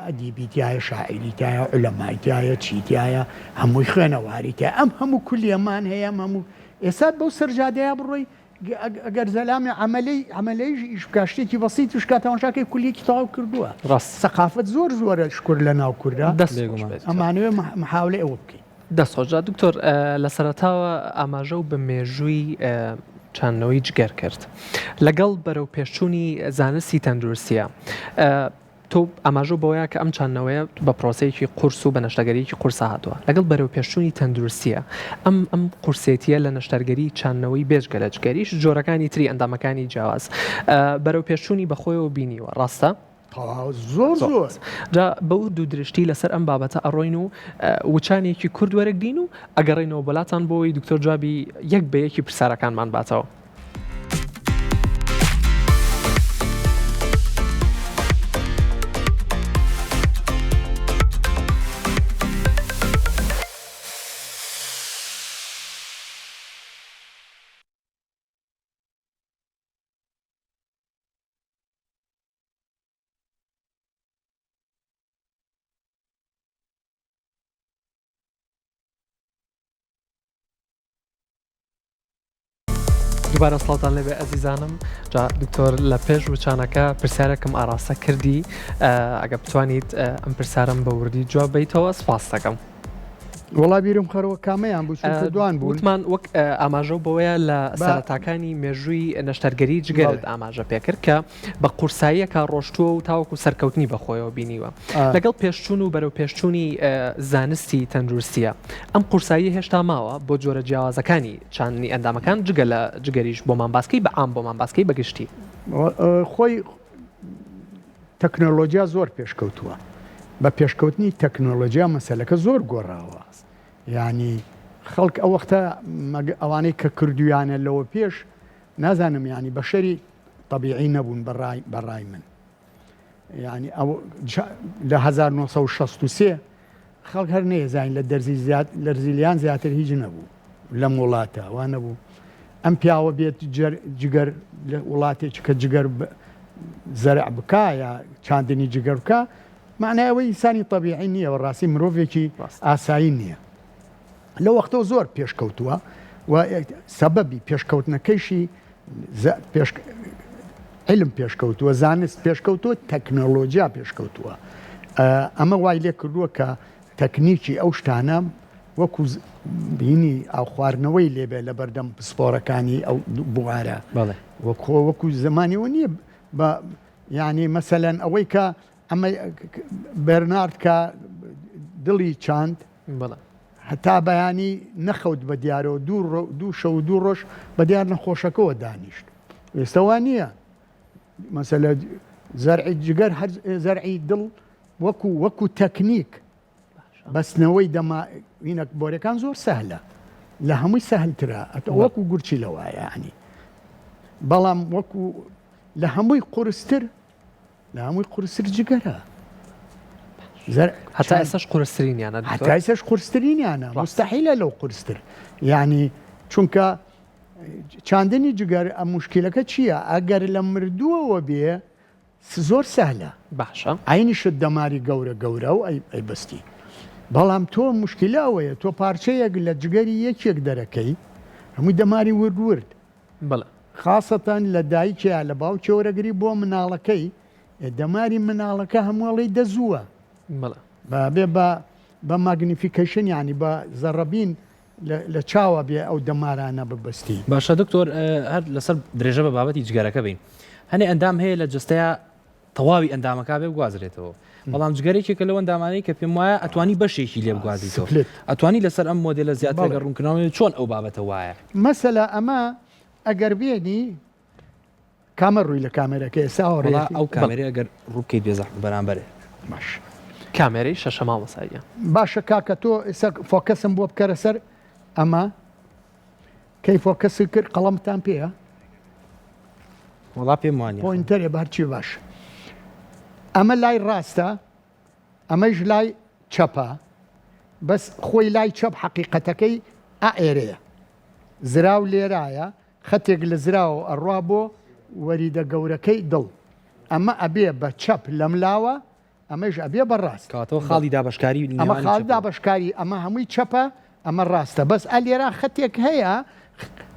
ئەدیبی تایە شاعیری تایە عولەمای تایە چی تایە هەمووی خوێنەواری تایە ئەم هەموو کولیەمان هەیە ئەم هەموو ئێستا بەو سەرجادەیە بڕۆی ئەگەر زەلامی عەمەلەی عەمەلەیش ئیش بکا شتێکی بەسیتیش کا تەماشاکەی کولیەکی تەواو کردووە ڕاست سەقافەت زۆر زۆرە شکر لە ناو کوردا دەست خۆش بێت. ئەمانەوێ محاولەی ئەوە بکەین. دەست خۆش جا دکتۆر لە سەرەتاوە ئاماژەو بە مێژووی چاندنەوەی جگەر کرد لەگەڵ بەرەو پێشچوونی زانستی تەندروستیە تۆ ئاماژە بەوەیە کە ئەم چاندنەوەیە بە پرۆسەیەکی قورس و بە نەشتەگەریەکی قورسا هاتووە لەگەڵ بەرەو پێشچوونی تەندروستیە ئەم ئەم قورسێتیە لە نەشتەرگەری چاندنەوەی بێجگە لە جگەریش جۆرەکانی تری ئەندامەکانی جیاواز بەرەو پێشچوونی بەخۆیەوە بینیوە ڕاستە؟ تەواو زۆر زۆر. جا بە ورد و درشتی لەسەر ئەم بابەتە ئەڕۆین و وچانێکی کورت وەرەگرین و ئەگەڕێینەوە بۆلاتان بۆ ئەوەی دکتۆر جوابی یەک بە یەکی پرسیارەکانمان باتەوە. دووبارە سڵاوتان لێبێ ئەزیزانم جا دکتۆر لە پێش وچانەکە پرسیارێکم ئاراستە کردی ئەگە بتوانیت ئەم پرسیارم بە وردی جواب بیتەوە سپاس دەکەم. وەڵا بیرم خەرەوە کامەیان بوو چونکە دوان بوون. وتمان وەک ئاماژە بەوەیە لە سەرەتاکانی مێژووی نەشتەرگەری جگەرت ئاماژە پێکرد کە بە قورساییەکە ڕۆشتووە و تاوەکو سەرکەوتنی بەخۆیەوە بینیوە لەگەڵ پێشچوون و بەرەو پێشچوونی زانستی تەندروستیە ئەم قورسایی هێشتا ماوە بۆ جۆرە جیاوازەکانی چاندنی ئەندامەکان جگە لە جگەریش بۆمان باسکەی بە عام بۆمان باسکەی بەگشتی. خۆی تەکنۆلۆجیا زۆر پێشکەوتووە بە پێشکەوتنی تەکنۆلۆجیا مەسەلەکە زۆر گۆڕاوە یانی خەڵک ئەو وەختە ئەوانەی کە کردویانە لەوە پێش نازانم ینی بەشەری طبیعی نەبوون بەڕای بەڕای من یعنی ئەو لە 1963 خەڵک هەر نەیەزانین لە دەرزی زیاد لەرزیلیان زیاتر هیچ نەبوو. لەم وڵاتە وا نەبوو ئەم پیاوە بێت جگەر لە وڵاتێکی کە جگەر زەرع بکا یا چاندنی جگەر بکا معنای ئەوەی ئینسانی تەبیعی نییە و ڕاستی مرۆڤێکی ئاسایی نییە لە وەختەوە زۆر پێشکەوتووە و سەبەبی پێشکەوتنەکەیشی پێش علم پێشکەوتووە زانست پێشکەوتووە تەکنەلۆجیا پێشکەوتووە ئەمە وای لێ کردووە کە تەکنیکی ئەو شتانە وەکو بینی ئاوخواردنەوەی لێبێ لە بەردەم پسپۆرەکانی ئەو بوارە وەکۆ وەکو زمانیەوە نییە بە یعنی مەسەلەن ئەوەی کە ئەمە بەرنارد کە دڵی چاند هەتا بەیانی نەخەوت بە دیارەوە دوو شەو و دوو ڕۆژ بە دیار نەخۆشەکەوە دانیشت ئێستا وا نییە مەسەلە زەرعی جگەر هەر زەرعی دڵ وەکو وەکو تەکنیک بەستنەوەی دەما وینەک بۆرەکان زۆر سەهلە لە هەمووی سەهلترە ئەتە وەکو گورچی لەوایە ینی بەڵام وەکو لە هەمووی قورستر لە هەمووی قورستر جگەرە. هەتا ئێستاش قورسترینیانە دکتۆر؟ هەتا ئێستاش قورسترینیانە مستحیلە لەو قورستر یعنی چونکە چاندنی جگەر ئەم مشکلەکە چییە ئەگەر لە مردووەوە بێ زۆر سەهلە باشە عینی شت دەماری گەورە گەورە و ئەی بەستی بەڵام تۆ مشکلە ئەوەیە تۆ پارچەیەک لە جگەری یەکێک دەرەکەی هەمووی دەماری ورد ورد بەڵێ. خاسەتەن لە دایکێ یا لە باوکێ وەرەگری بۆ مناڵەکەی، ئێ دەماری مناڵەکە هەموو ئەڵێی دەزووە. بەڵێ. بە بێ بە بە magnification یانی بە زەڕەبین لە لە چاوە بێ ئەو دەمارانە ببەستی. باشە دکتۆر هەر لەسەر درێژە بە بابەتی جگەرەکە بین هەنێ ئەندام هەیە لە جەستەیا تەواوی ئەندامەکە بێ بگوازرێتەوە بەڵام جگەر یەکێکە لەو ئەندامانەی کە پێم وایە ئەتوانی بەشێکی لێ بگوازیتەوە split. ئەتوانی لەسەر ئەم مۆدێلە زیاتر بەڵێ. ئەگەر ڕوونکردنەوە چۆن ئەو بابەتە وایە؟ مەسەلە ئەمە ئەگەر بێنی کامە ڕووی لە کامێرەکە ئێستا وەڵا هاوڕێیەتی ئەو کامێرەی ئەگەر ڕوو بکەیت بێ زەحمەت بەرامبەرێ. باش. کامێرەی شەشە مامۆستا گیان. باشە کاکە تۆ ئێستا focus م بۆ بکەرە سەر ئەمە کەی focus ت کرد قەڵەمتان پێیە؟ وەڵا پێم وانیە. pointer ێ بە هەرچی باش. ئەمە لای ڕاستە ئەمەیش لای چەپە بەس خۆی لای چەپ حەقیقەتەکەی ئا ئێرەیە زراو لێرایە خەتێک لە زراوە ئەڕوا بۆ وەریدە گەورەکەی دڵ ئەمە ئەبێ بە چەپ لەملاوە ئەمەیش ئەبێ بە ڕاست. کەواتە خاڵی دابەشکاری ئەمە نێوانی خاڵی چەپ و. دابەشکاری ئەمە هەمووی چەپە ئەمە ڕاستە بەس ئە لێرا خەتێک هەیە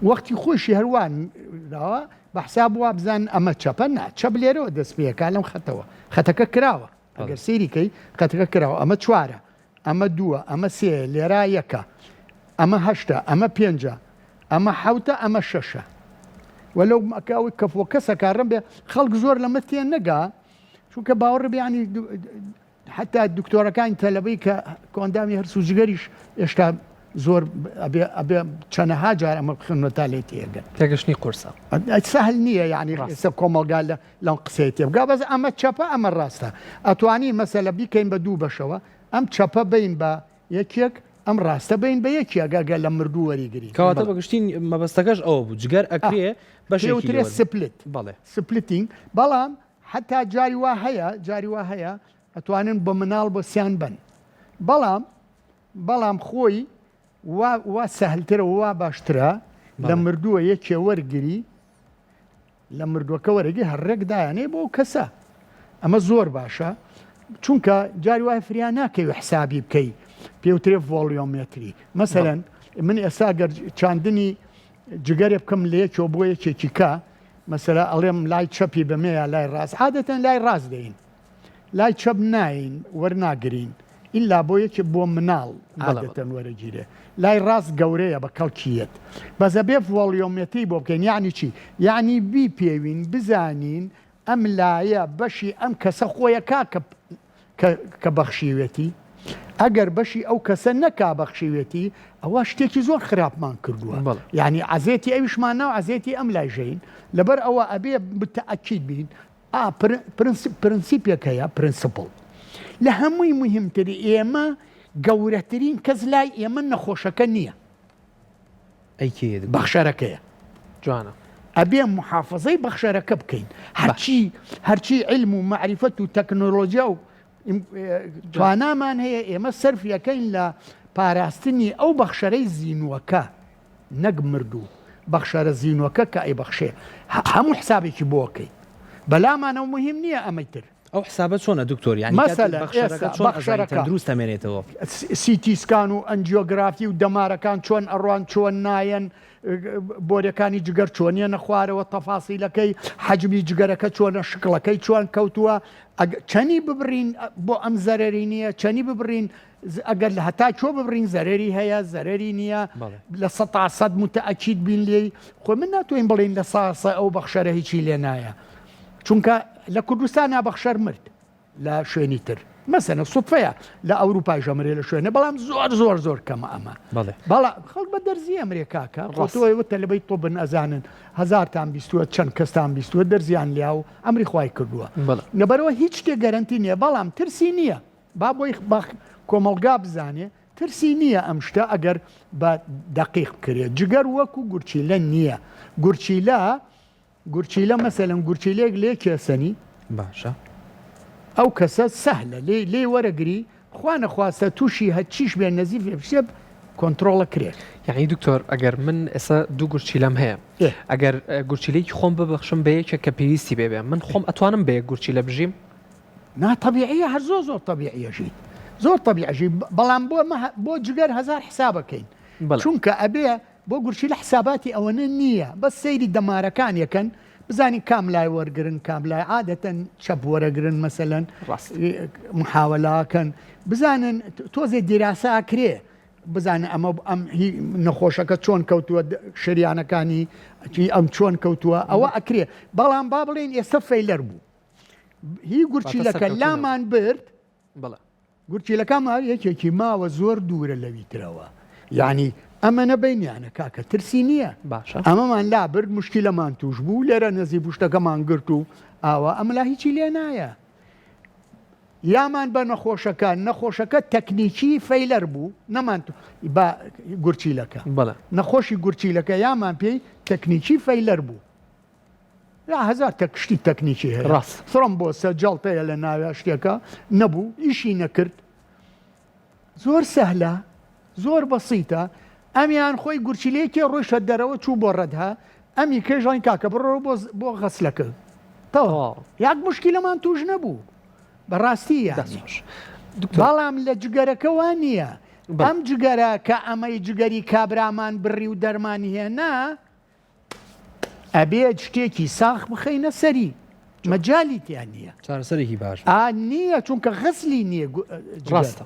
وەختی خۆشی هەر وا نراوە بە حساب وا بزانن ئەمە چەپە نا چەپ لێرەوە دەست پێ ئەکا لەم خەتەوە خەتەکە کراوە ئەگەر سەیری کەی خەتەکە کراوە ئەمە چوارە ئەمە دووە ئەمە سێیە لێرا یەکە ئەمە هەشتە ئەمە پێنجە ئەمە حەوتە ئەمە شەشە وە لەو ئەوەی کە focus ەکە ڕەنبێ خەڵک زۆر لەمە تێ نەگا چونکە باوەڕ بیانی حتا دکتۆرەکانی تەلەبەی کە کۆندامی هەرس و جگەریش ئێشتا زۆر ئەبێ چەنەها جار ئەمە بخوێنەوە تا لێ تێگەن. تێگەشتنی قورسە. سەهل نییە یعنی ئێستا کۆمەڵگا لە لەم قسەیە تێبگا بەس ئەمە چەپە ئەمە ڕاستە ئەتوانی مەسەلە بیکەین بە دوو بەشەوە ئەم چەپە بین بە یەکێک ئەم ڕاستە بین بە یەکێک ئەگەر لە مردوو وەریگرین. کەواتە بە گشتی مەبەستەکەش ئەوە بوو جگەر ئەکرێ بەشێکی پێوترێ split بەڵێ splitting بەڵام حەتا جاری وا هەیە جاری وا هەیە ئەتوانن بە مناڵ بۆ سیان بەن بەڵام بەڵام خۆی وا وا سەهلترە وا باشترە لە مردووە یەکێ وەرگری لە مردووەکە وەرەگی هەر ڕێک دایانێ بۆ کەسە ئەمە زۆر باشە چونکە جاری وای فریا ناکەوی حسابی بکەی پێوترێ volumetry مەسەلەن من ئێستا گەر چاندنی جگەرێ بکەم لە یەکەوە بۆ یەکێکی کە مەسەلە ئەڵێم لای چەپی بەمێ یا لای ڕاست عادەتەن لای ڕاست دەین لای چەپ ناین وەرناگرین ئیلا بۆ یەکێ بۆ مناڵ عادەتەن وەرەگیرێ لای ڕاست گەورەیە بە کەڵکی یەت بەس ئەبێ volumetry بۆ بکەین یەعنی چی یەعنی بیپێوین بزانین ئەم لایە بەشی ئەم کەسە خۆیە کاکە کە بەخشیوێتی ئەگەر بەشی ئەو کەسە نەکا بەخشیوێتی ئەوە شتێکی زۆر خراپمان کردووە یعنی عەزێتی ئەویشمان ناو عەزێتی ئەم لای ژین لەبەر ئەوە ئەبێ متەئەکید بین ئا پرنسیپێک هەیە principle لە هەمووی مهمتر ئێمە گەورەترین کەس لای ئێمە نەخۆشەکە نییە ئەی کێیە دکتۆر؟ بەخشەرەکەیە. جوانە. ئەبێ موحافەزەی بەخشەرەکە بکەین. هەرچی هەرچی عیلم و مەعریفەت و تەکنۆلۆجیا و توانامان هەیە ئێمە سەرفی ئەکەین لە پاراستنی ئەو بەخشەرەی زینووەکە. نەک مردوو، بەخشەرە زینوەکە کە ئەیبەخشێ هەموو حسابێکی بۆ ئەکەیت بەلامانەوە موهیم نیە ئەمەی تر. ئەو حسابە چۆنە دکتۆر یانی کاتێک مەسەلەن بەخشەرەکە ئێستا چۆن ئەزانی بەخشەرەکە تەندروست ئەمێنێتەوە؟ CT scan و ئەنجیۆگرافی و دەمارەکان چۆن ئەڕوان چۆن نایەن بۆریەکانی جگەر چۆن یەنە خوارەوە تەفاسیلەکەی حەجمی جگەرەکە چۆنە شکڵەکەی چۆن کەوتووە چەنی ببڕین بۆ ئەم زەرەری نییە چەنی ببڕین ئەگەر لە هەتا کۆ ببڕین زەرەری هەیە زەرەری نییە لە سە سەد متەئەکید بین لێی خۆ من ناتوانین بڵین لە ساسە ئەو بەخشەرە هیچی لێ نایە چونکە لە کوردستانا بەخشەر مرد لە شوێنی تر مەسەنە سوتفەیە لە ئەوروپای ژەمرێ لە شوێنە بەڵام زۆر زۆر زۆر کەمە ئەمە بەڵام خەڵک بە دەرزی ئەمرێ کاکە ڕاستۆی وتە لەبەی تۆ بن ئەزانن هەزارتان بیستووە چەند کەستان بیستووە دەرزیان لیا و ئەمری خوای کردووە لەبەرەوە هیچ شتێک گەرەنتی نییە بەڵام ترسی نییە با بۆی کۆمەڵگا بزانێ ترسی نییە ئەم شتە ئەگەر بە دەقیق بکرێت جگەر وەکو گورچیلە نییە گورچیلە گورچیلە مەسەلەن گورچیلەیەک لێ کێسەنی باشە. ئەو کەسە سەهلە لێ لێی وەرەگری خوا نەخواستە توشی هەرچیش بێ نەزیفێ بچێ کۆنتڕۆڵە کرێ. یەعنی دکتۆر ئەگەر من ئێستا دوو گورچیلەم هەیە ئەگەر گورچیلەیەکی خۆم ببەخشم بە یەکێک کە پێویستی پێ بێ من خۆم ئەتوانم بە یەک گورچیلە بژیم؟ نا تەبیعیە هەر زۆر زۆر تەبیعیە ژیت زۆر تەبیعە ژی بەڵام بۆ بۆ جگەر هەزار حسابەکەین چونکە ئەبێ بۆ گورچیلە حساباتی ئەوەنە نییە بەس سەیری دەمارەکان یەکەن بزانین کام لای وەرگرن کام لای عادەتەن چەپ وەرەگرن مەسەلەن محاوەلاکەن بزانن تۆزێ دیراسە ئەکرێ بزانن ئەمە ئەم هی نەخۆشەکە چۆن کەوتووە شریانەکانی ئەم چۆن کەوتووە ئەوە ئەکرێ بەڵام با بڵێن ئێستا failure بوو هی گورچیلەکە لامان برد بەڵێ. گورچیلەکە ما یەکێکی ماوە زۆر دوورە لەوی ترەوە یانی ئەمەنە بینیانە کاکە ترسی نییە باشە ئەمەمان لا برد مشکیلەمان توش بوو لێرە نەزی بوشتەکەمان گرت و ئاوا ئەملا هیچی لێ نایە یامان بە نەخۆشەکە نەخۆشەکە تەکنیکی failure بوو نەمان بە گورچیلەکە بەڵێ نەخۆشی گورچیلەکە یامان پێی تەکنیکی failure بوو یا هەزار تەک شتی تەکنیکی هەیە ڕاست. thrombus ە جەڵتەیە لە ناویا شتێکە نەبوو ئیشی نەکرد زۆر سەهلە زۆر بەسیتە ئەمیان خۆی گورچیلەیەکی ڕۆیشتە دەرەوە چوو بۆ ڕەدها ئەمی کێژڵین کاکە بڕۆ بۆ بۆ غەسلەکە تەواو یاک مشکیلەمان توش نەبوو بەڕاستی دەست یانی خۆش دکتۆر. بەڵام لە جگەرەکە وا نییە بەڵێ. ئەم جگەرە کە ئەمەی جگەری کابرامان بڕی و دەرمانی هێنا ئەبێت شتێکی ساخ بخەینە سەری مەجالی تیا نییە چارەسەرێکی باش ئا نییە چونکە غەسلی نییە ڕاستە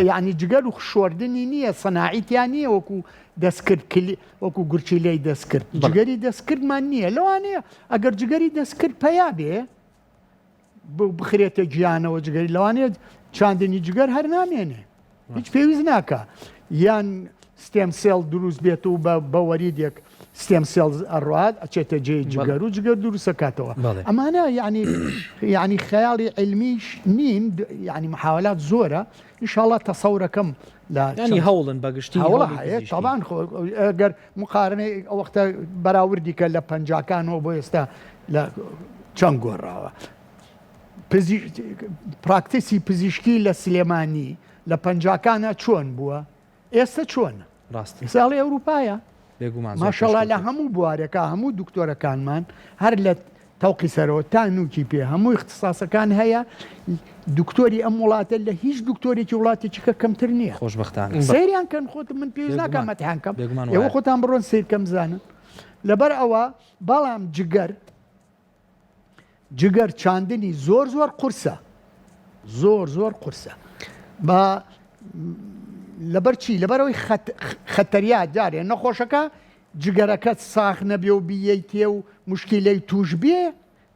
یعنی جگەر و شۆردنی نییە سەناعی تیا نییە وەکو دەستکرد کلی وەکو گورچیلەی دەستکرد جگەری دەستکردمان نییە لەوانەیە ئەگەر جگەری دەستکرد پەیا بێ بخرێتە گیانەوە جگەری لەوانەیە چاندنی جگەر هەر نامێنێ هیچ پێویست ناکە یان stem cell دروست بێت و بە وەریدێک stem cell ئەڕات ئەچێتە جێ جگەر و جگەر دروستەکاتەوە ئەمانە یعنی یعنی خەیاڵی علمیش نین یعنی محاولات زۆرە ئینشاءاللە تەسەورەکەم لە ینی هەوڵن بەگشتی هەوڵە هەیە تاوان گەر مقارنەی ئەو وەختە بەراوردی کە لە پەنجاکانەوە بۆ ئێستا لە چەند گۆڕاوە پراکتیسی پزیشکی لە سلێمانی لە پەنجاکانە چۆن بووە ئێستا چۆنە ڕاست ساڵی ئەوروپایە بێگومان زۆر ماشەڵا لە پێشکەوتوو. هەموو بوارێکا هەموو دکتۆرەکانمان هەر لە تەوقی سەرەوە تا نوکی پێ هەموو اختصاصەکان هەیە دکتۆری ئەم وڵاتە لە هیچ دکتۆرێکی وڵاتێکی کە کەمتر نییە خۆشبەختانە. سەیریان کەن خۆت من پێویست ناکەم بێگومان. مەتحان کەم بێگومان ئێوە وایە. خۆتان بڕۆن سەیر کەم بزانن لەبەر ئەوە بەڵام جگەر جگەر چاندنی زۆر زۆر قورسە زۆر زۆر قورسە بە لەبەر چی لەبەرەوەی خەتەریا جارێ نەخۆشەکە جگەرەکەت ساخ نەبێ و بیەیتێ و مشکیلەی توش بێ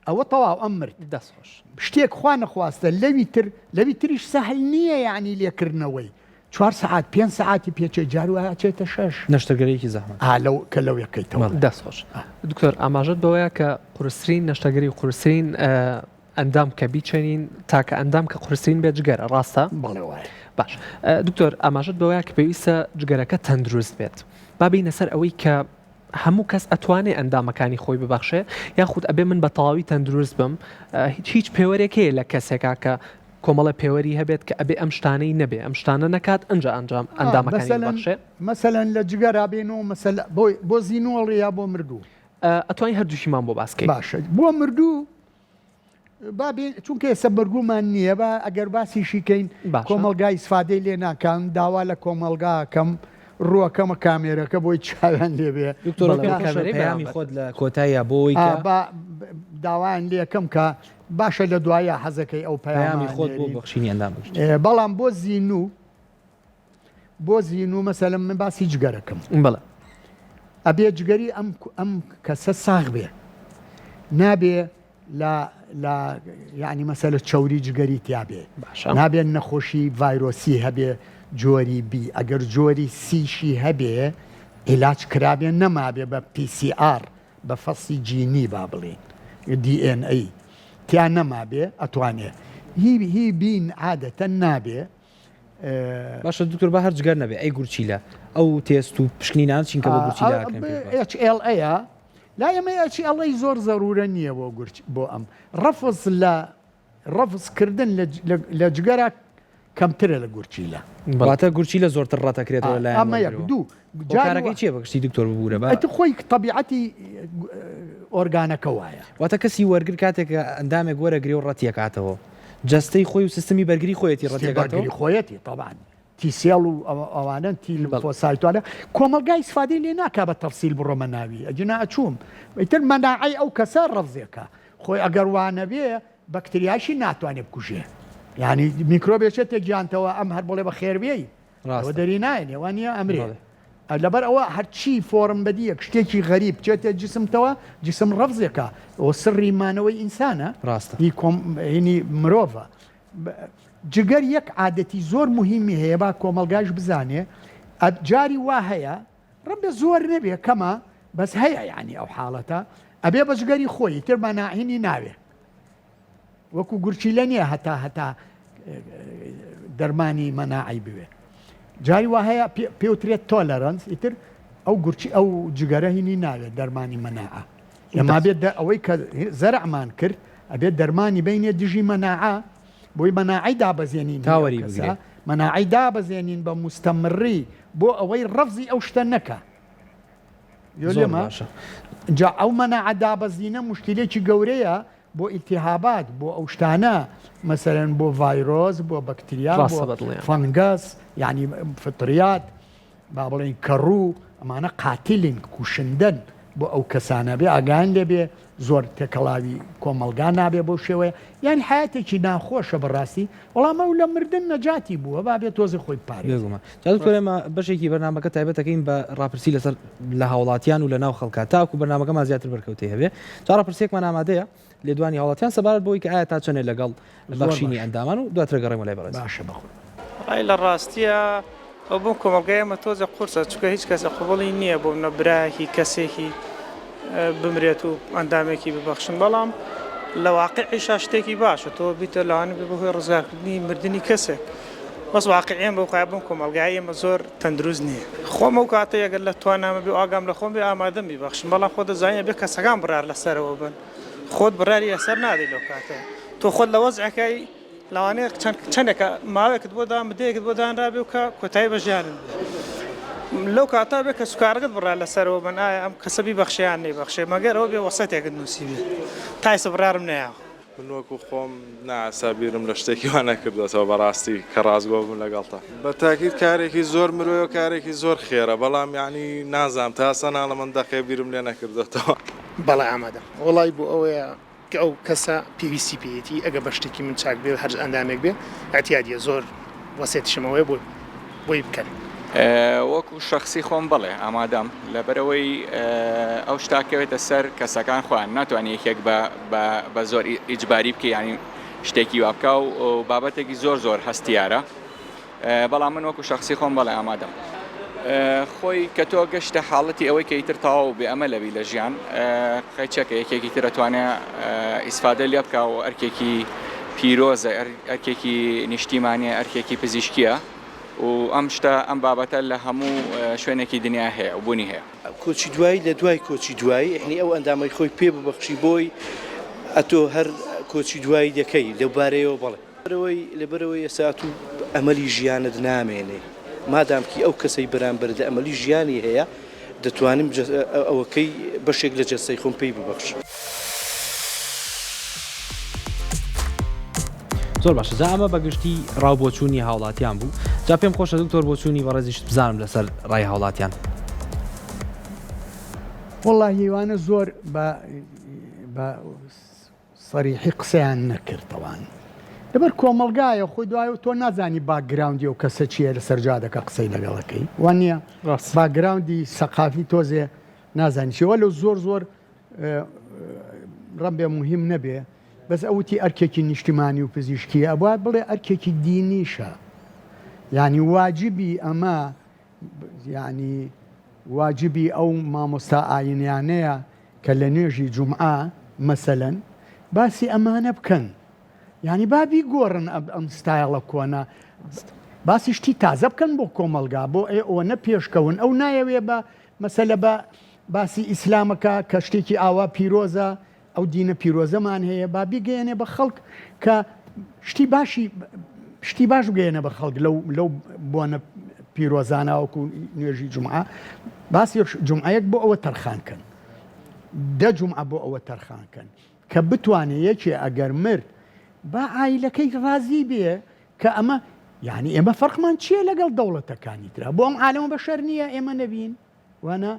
ئەوە تەواو ئەم مرد دەست خۆش. شتێک خوا نەخواستە لەوی تر لەوی تریش سەهل نییە یانی لێکردنەوەی چوار سەعات پێنج سەعاتی پێچێ جار وایە ئەچێتە شەش. نەشتەرگەریەکی زەحمەتە. ئا لەو کە لەو یەکەیتەوە. دەست خۆش دکتۆر ئاماژەت بەوەیە کە قورسترین نەشتەگەری و قورسترین ئەندام کە بیچێنین تاکە ئەندام کە قورسترین بێت جگەرە ڕاستە؟ بەڵێ وایە. باش دکتۆر ئاماژەت بەوەیە کە پێویستە جگەرەکە تەندروست بێت با بینە سەر ئەوەی کە هەموو کەس ئەتوانێ ئەندامەکانی خۆی ببەخشێ یاخود ئەبێ من بە تەواوی تەندروست بم هیچ هیچ پێوەرێک هەیە لە کەسێکا کە. کۆمەڵە پێوەری هەبێت کە ئەبێ ئەم شتانەی نەبێ ئەم شتانە نەکات ئەنجا ئەنجام ئەندامەکانی ببەخشێ؟ مەسەلەن لە جگەرا بێنەوە مەسەلە بۆ بۆ زینوەڵی یا بۆ مردوو؟ ئەتوانی هەردووکیمان بۆ باس کەی. باشە بۆ مردوو با بێ چونکە ئێستا مردوومان نییە با ئەگەر باسیشی کەین باشە. کۆمەڵگا ئیسفادەی لێ ناکان داوا لە کۆمەڵگا ئەکەم ڕووەکەمە کامێرەکە بۆی چاویان لێ بێ. دکتۆر بەڵێ پێم خۆشە کامێرەی پەیامی بەرامبەر. خۆت لە کۆتاییا بۆ ئەوەی ئا کە با داوایان لێ ئەکەم کە باشە لە دواییا حەزەکەی ئەو پەیامە پەیامی خۆت بۆ ئەنێرین. بەخشینی ئەندام بگشتی. بەڵام بۆ زینوو بۆ زینوو مەسەلەن من باسی جگەرەکەم. بەڵێ. ئەبێ جگەری ئەم ئەم کەسە ساغ بێ نابێ لە لە یعنی مەسەلە چەوری جگەری تیا بێ باشە. نابێ نەخۆشی ڤایرۆسی هەبێ جۆری بی ئەگەر جۆری سیشی هەبێ عیلاج کرابێ نەمابێ بە PCR بە فەسی جینی با بڵێین DNA تیا نەمابێ ئەتوانێ هی هی بین عادەتەن نابێ باشە دکتۆر با هەر جگەر نەبێ ئەی گورچیلە ئەو تێست و پشکنینان چین کە بۆ گورچیلە ئەکرێن پێش باس. HLA لای ئێمە HLA زۆر زەرورە نییە بۆ گورچ بۆ ئەم ڕەفز لە ڕەفز کردن لە جگەرا کەمترە لە گورچیلە. واتە گورچیلە زۆرتر ڕەتەکرێتەوە لە لایەن ئەمە یەک وەرگرەوە. دوو جاری هۆکارەکەی چییە بە گشتی دکتۆر ببورە با ئەتو خۆی تەبیعەتی ئۆرگانەکە وایە. واتە کەسی وەرگر کاتێک ئەندامێک وەرەگرێ و ڕەتیەکاتەوە جەستەی خۆی و سیستمی بەرگری خۆیەتی سیستمی ڕەتیەکاتەوە؟ بەرگری خۆیەتی تەبعەن T cell و ئەوانەن T lymphocyte وانە کۆمەڵگا ئیسفادەی لێ ناکا بە تەفسیل بڕۆمە ناوی ئەگینا ئەچووم ئیتر مەناعەی ئەو کەسە ڕەفزێکە خۆی ئەگەر وانەبێ بەکتریاشی ناتوانێ بکوژێ یعنی میکرۆبێ چێتە گیانتەوە ئەم هەر بڵێ بە خێربێی ئەوە ڕاستە دەری نایەنێ وانە ئەمرێ بەڵێ. لەبەر ئەوە هەرچی فۆرم بەدیەک شتێکی غەریب بچێتە جسمتەوە جسم ڕەفزێکە ئەوە سڕی مانەوەی ئینسانە ڕاستە. هی کۆم هینی مرۆڤە جگەر یەک عادەتی زۆر موهیمی هەیە با کۆمەڵگاش بزانێ جاری وا هەیە ڕەنگە زۆر نەبێ کەمە بەس هەیە یعنی ئەو حاڵەتە ئەبێ بە جگەری خۆی تر مەناعینی ناوێ وەکو گورچیلە نییە هەتا هەتا دەرمانی مەناعی بوێ جاری وا هەیە پێوترێت تۆلەرەنس ئیتر ئەو گورچی ئەو جگەرە هینی ناوێت دەرمانی مەناعە ئێمە بێت ئەوەی کە زەرعمان کرد ئەبێت دەرمانی بینێ دژی مەناعە بۆی مەناعەی دابەزێنین تاوەری بگرێ مەناعەی دابەزێنین بە مستەمڕی بۆ ئەوەی ڕەفزی ئەو شتە نەکا زۆر باشە. جا ئەو مەناعە دابەزینە موشکیلێکی گەورەیە بۆ ئیلتیهابات بۆ ئەو شتانە مەسەلەن بۆ ڤایرۆس بۆ بەکتریا بۆ ڕاستە بەدڵنیام. fungus یعنی فطریات با بڵێین کەڕوو ئەمانە قاتلین کوشندەن بۆ ئەو کەسانە بێ ئاگایان لێ بێ زۆر تێکەڵاوی کۆمەڵگا نابێ بەو شێوەیە یانی حەیاتێکی ناخۆشە بەڕاستی بەڵام ئەو لە مردن نەجاتی بووە با بێ تۆزێ خۆی بپارێزێ. بێگومان جا دکتۆر ئێمە بەشێکی بەرنامەکە تایبەتەکەین بە ڕاپرسی لەسەر لە هاوڵاتیان و لە ناو خەڵکا تاکو بەرنامەکەمان زیاتر بەرکەوتەی هەبێ جا ڕاپرسیەکمان ئامادەیە لێدوانی هاوڵاتیان سەبارەت بەوەی کە ئایا تا چەنێ لەگەڵ بەخشینی ئەندامان و دواتر گەڕێمەوە لای بەڕێز. باشە بەخۆت. وەڵای لە ڕاستیا ئەو بۆ کۆمەڵگای ئێمە تۆزێ قورسە چونکە هیچ کەسێ قبوڵی نییە بۆ منە برایەکی کەسێکی بمرێت و ئەندامێکی ببەخشن بەڵام لە واقعیشا شتێکی باشە تۆ بیتە لەوانە بێ بەهۆی ڕزگارکردنی مردنی کەسێک بەس واقعیان بۆ خۆیان بۆم کۆمەڵگای ئێمە زۆر تەندروست نییە خۆم ئەو کاتەی ئەگەر لە توانامە بێ و ئاگام لە خۆم بێ ئامادەم بیبەخشم بەڵام خۆ دەزانی ئەبێ کەسەکان بڕیار لەسەرەوە بن خۆت بڕیاری لەسەر نادەی لەو کاتە تۆ خۆت لە وەزعەکەی لەوانەیە چەند چەندێکە ماوەیەکت بۆ دان بدەیەکت بۆ دانرابێ و کە کۆتایی بە ژیانت بێ لەو کاتە بێ کە سوکارەکەت بڕیار لەسەرەوە بن ئایا ئەم کەسە بیبەخشێ یان نەیبەخشێ مەگەر ئەوە بێ وەسێتێکت نووسیبێ تا ئێستا بڕیارم نەیاوە. من وەکو خۆم نا ئێستا بیرم لە شتێکی وا نەکردۆتەوە بەڕاستی کە ڕاستگۆ بم لەگەڵتا. بە تاکید کارێکی زۆر مرۆیە و کارێکی زۆر خێرە بەڵام یەعنی نازانم تا ئێستا ناڵێم ئەم دەقەیە بیرم لێ نەکردۆتەوە. بەڵێ ئامادەم. وەڵای بۆ ئەوەیە کە ئەو کەسە پێویستی پێیەتی ئەگەر بە شتێکی من چاک بێ هەر ئەندامێک بێ ئیعتیادیە زۆر وەسێتیشم ئەوەیە بۆ بۆی بکەن. وەکو شەخسی خۆم بەڵێ ئامادەم لەبەرئەوەی ئەو شتە ئەکەوێتە سەر کەسەکان خۆیان ناتوانانی یەکێک بە بە زۆر ئیجباری بکەی یانی شتێکی وا بکا و بابەتێکی زۆر زۆر هەستیارە بەڵام من وەکو شەخسی خۆم بەڵێ ئامادەم. خۆی کە تۆ گەشتە حاڵەتی ئەوەی کە ئیتر تەواو بێ ئەمە لەبی لە ژیان قەیچەکە یەکێکی تر ئەتوانێ ئیسفادە لێ بکا و ئەرکێکی پیرۆزە ئەرکێکی نیشتیمانیە ئەرکێکی پزیشکیە و ئەم شتە ئەم بابەتە لە هەموو شوێنێکی دنیا هەیە و بوونی هەیە. کۆچی دوایی لە دوای کۆچی دوایی یەعنی ئەو ئەندامەی خۆی پێ ببەخشی بۆی ئەتۆ هەر کۆچی دوایی دەکەی لەو بارەیەوە بەڵێ. لەبەرئەوەی ئێستا ئەتوو ئەمەلی ژیانت نامێنێ مادامکی ئەو کەسەی بەرامبەرت ئەمەلی ژیانی هەیە دەتوانم ئەوەکەی بەشێک لە جەستەی خۆم پێی ببەخشم. زۆر باشە جا ئەمە بەگشتی ڕاو بۆچوونی هاوڵاتیان بوو جا پێم خۆشە دکتۆر بۆچوونی بەڕێزیشت بزانم لەسەر ڕای هاوڵاتیان. وەڵاهی ئەوانە زۆر بە بە سەریحی قسەیان نەکرد تەوان لەبەر کۆمەڵگایە خۆی دوای تۆ نازانی باکگراوندی ئەو کەسە چییە لەسەر جادەکە قسەی لەگەڵەکەی وان نییە باکگراوندی سەقافی تۆزێ نازانی چیوە لەو زۆر زۆر ڕەمبێ مهم نەبێ بەس ئەوتی ئەرکێکی نیشتیمانی و پزیشکی ئەبوا بڵێ ئەرکێکی دینیشە یعنی واجبی ئەمە یعنی واجبی ئەو مامۆستا ئاینیانەیە کە لە نوێژی جومعە مەسەلەن باسی ئەمانە بکەن یانی با بیگۆڕن ئەم ستایڵە کۆنە باسی شتی تازە بکەن بۆ کۆمەڵگا بۆ ئێ ئەوەنە پێشکەون ئەو نایەوێ بە مەسەلە بە باسی ئیسلامەکە کە شتێکی ئاوا پیرۆزە ئەو دینە پیرۆزەمان هەیە با بیگەیەنێ بە خەڵک کە شتی باشی شتی باش بگەیەنە بە خەڵک لەو لەو بۆنە پیرۆزانە وەکو نوێژی جومعە باسی جومعەیەک بۆ ئەوە تەرخان کەن دە جومعە بۆ ئەوە تەرخان کەن کە بتوانێ یەکێ ئەگەر مرد با عایلەکەی ڕازی بێ کە ئەمە یعنی ئێمە فەرقمان چییە لەگەڵ دەوڵەتەکانی ترا بۆ ئەم عالەمە بەشەر نییە ئێمە نەبین وانە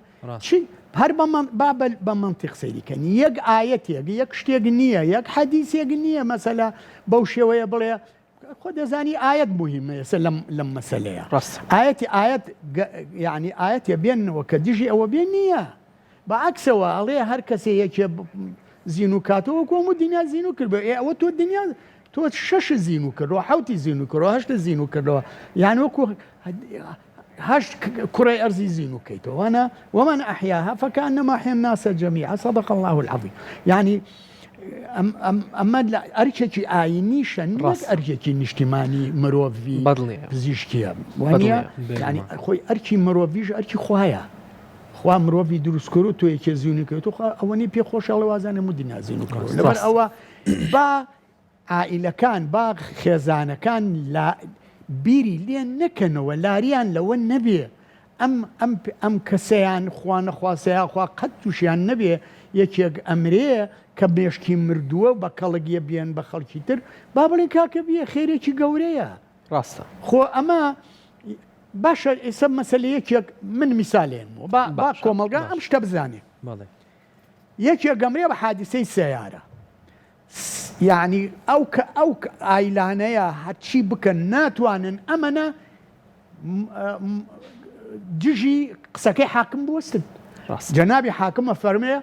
چی هەر با بە مەنتیق سەیری کەن یەک ئایەتێک یەک شتێک نییە یەک حەدیسێک نییە مەسەلە بەو شێوەیە بڵێ خۆ دەزانی ئایەت مهمە ئێستا لەم لەم مەسەلەیە ڕاست ئایەتی ئایەت یعنی ئایەتێ بێنەوە کە دژی ئەوە بێ نییە بە عەکسەوە ئەڵێ هەر کەسێ یەکێ زینوو کاتەوە وەکو هەموو دنیا زینوو کرد ئێ ئەوە تۆ دنیا تۆ شەش زینوو کردەوە حوتی زینوو کردەوە هەشت زینوو کردەوە یان وەکو هەشت کوڕی ئەرزی زینوو کەیتەوە وانە ومن أحياها فكأنما أحيا الناس جميعا صدق الله العظيم يعني ئەمە ئەرکێکی ئاینیشە نەک ئەرکێکی نیشتیمانی مرۆڤی پزیشکیە وانە ینی خۆی ئەرکی مرۆڤیش ئەرکی خوایە خوا مرۆڤی دروست کرد و تۆ یەکێ زیونی کرد و خوا ئەوەنەی پێ خۆشە ئەڵێ وازانێ هەموو دنیا زیندوو کردووە لەبەر ئەوە با عائیلەکان با خێزانەکان لا بیری لێ نەکەنەوە لاریان لەوە نەبێ ئەم ئەم ئەم کەسەیان خوا نەخواستە یاخوا قەت تووشیان نەبێ یەکێک ئەمرێ کە مێشکی مردووە بە کەڵک یە بێن بە خەڵکی تر با بڵێن کاکە بیە خێرێکی گەورەیە ڕاستە. خۆ ئەمە باشە ئێستا مەسەلە یەکێک من میسالێنمەوە با با باشە کۆمەڵگا ئەم باشە شتە بزانێ بەڵێ. یەکێک ئەمرێ بە حادیسەی سەیارە س یعنی ئەو کە ئەو ئایلانەیە هەرچی بکەن ناتوانن ئەمەنە م- م- دژی قسەکەی حاکم بوەستن ڕاستە. جەنابی حاکم ئەفەرمێ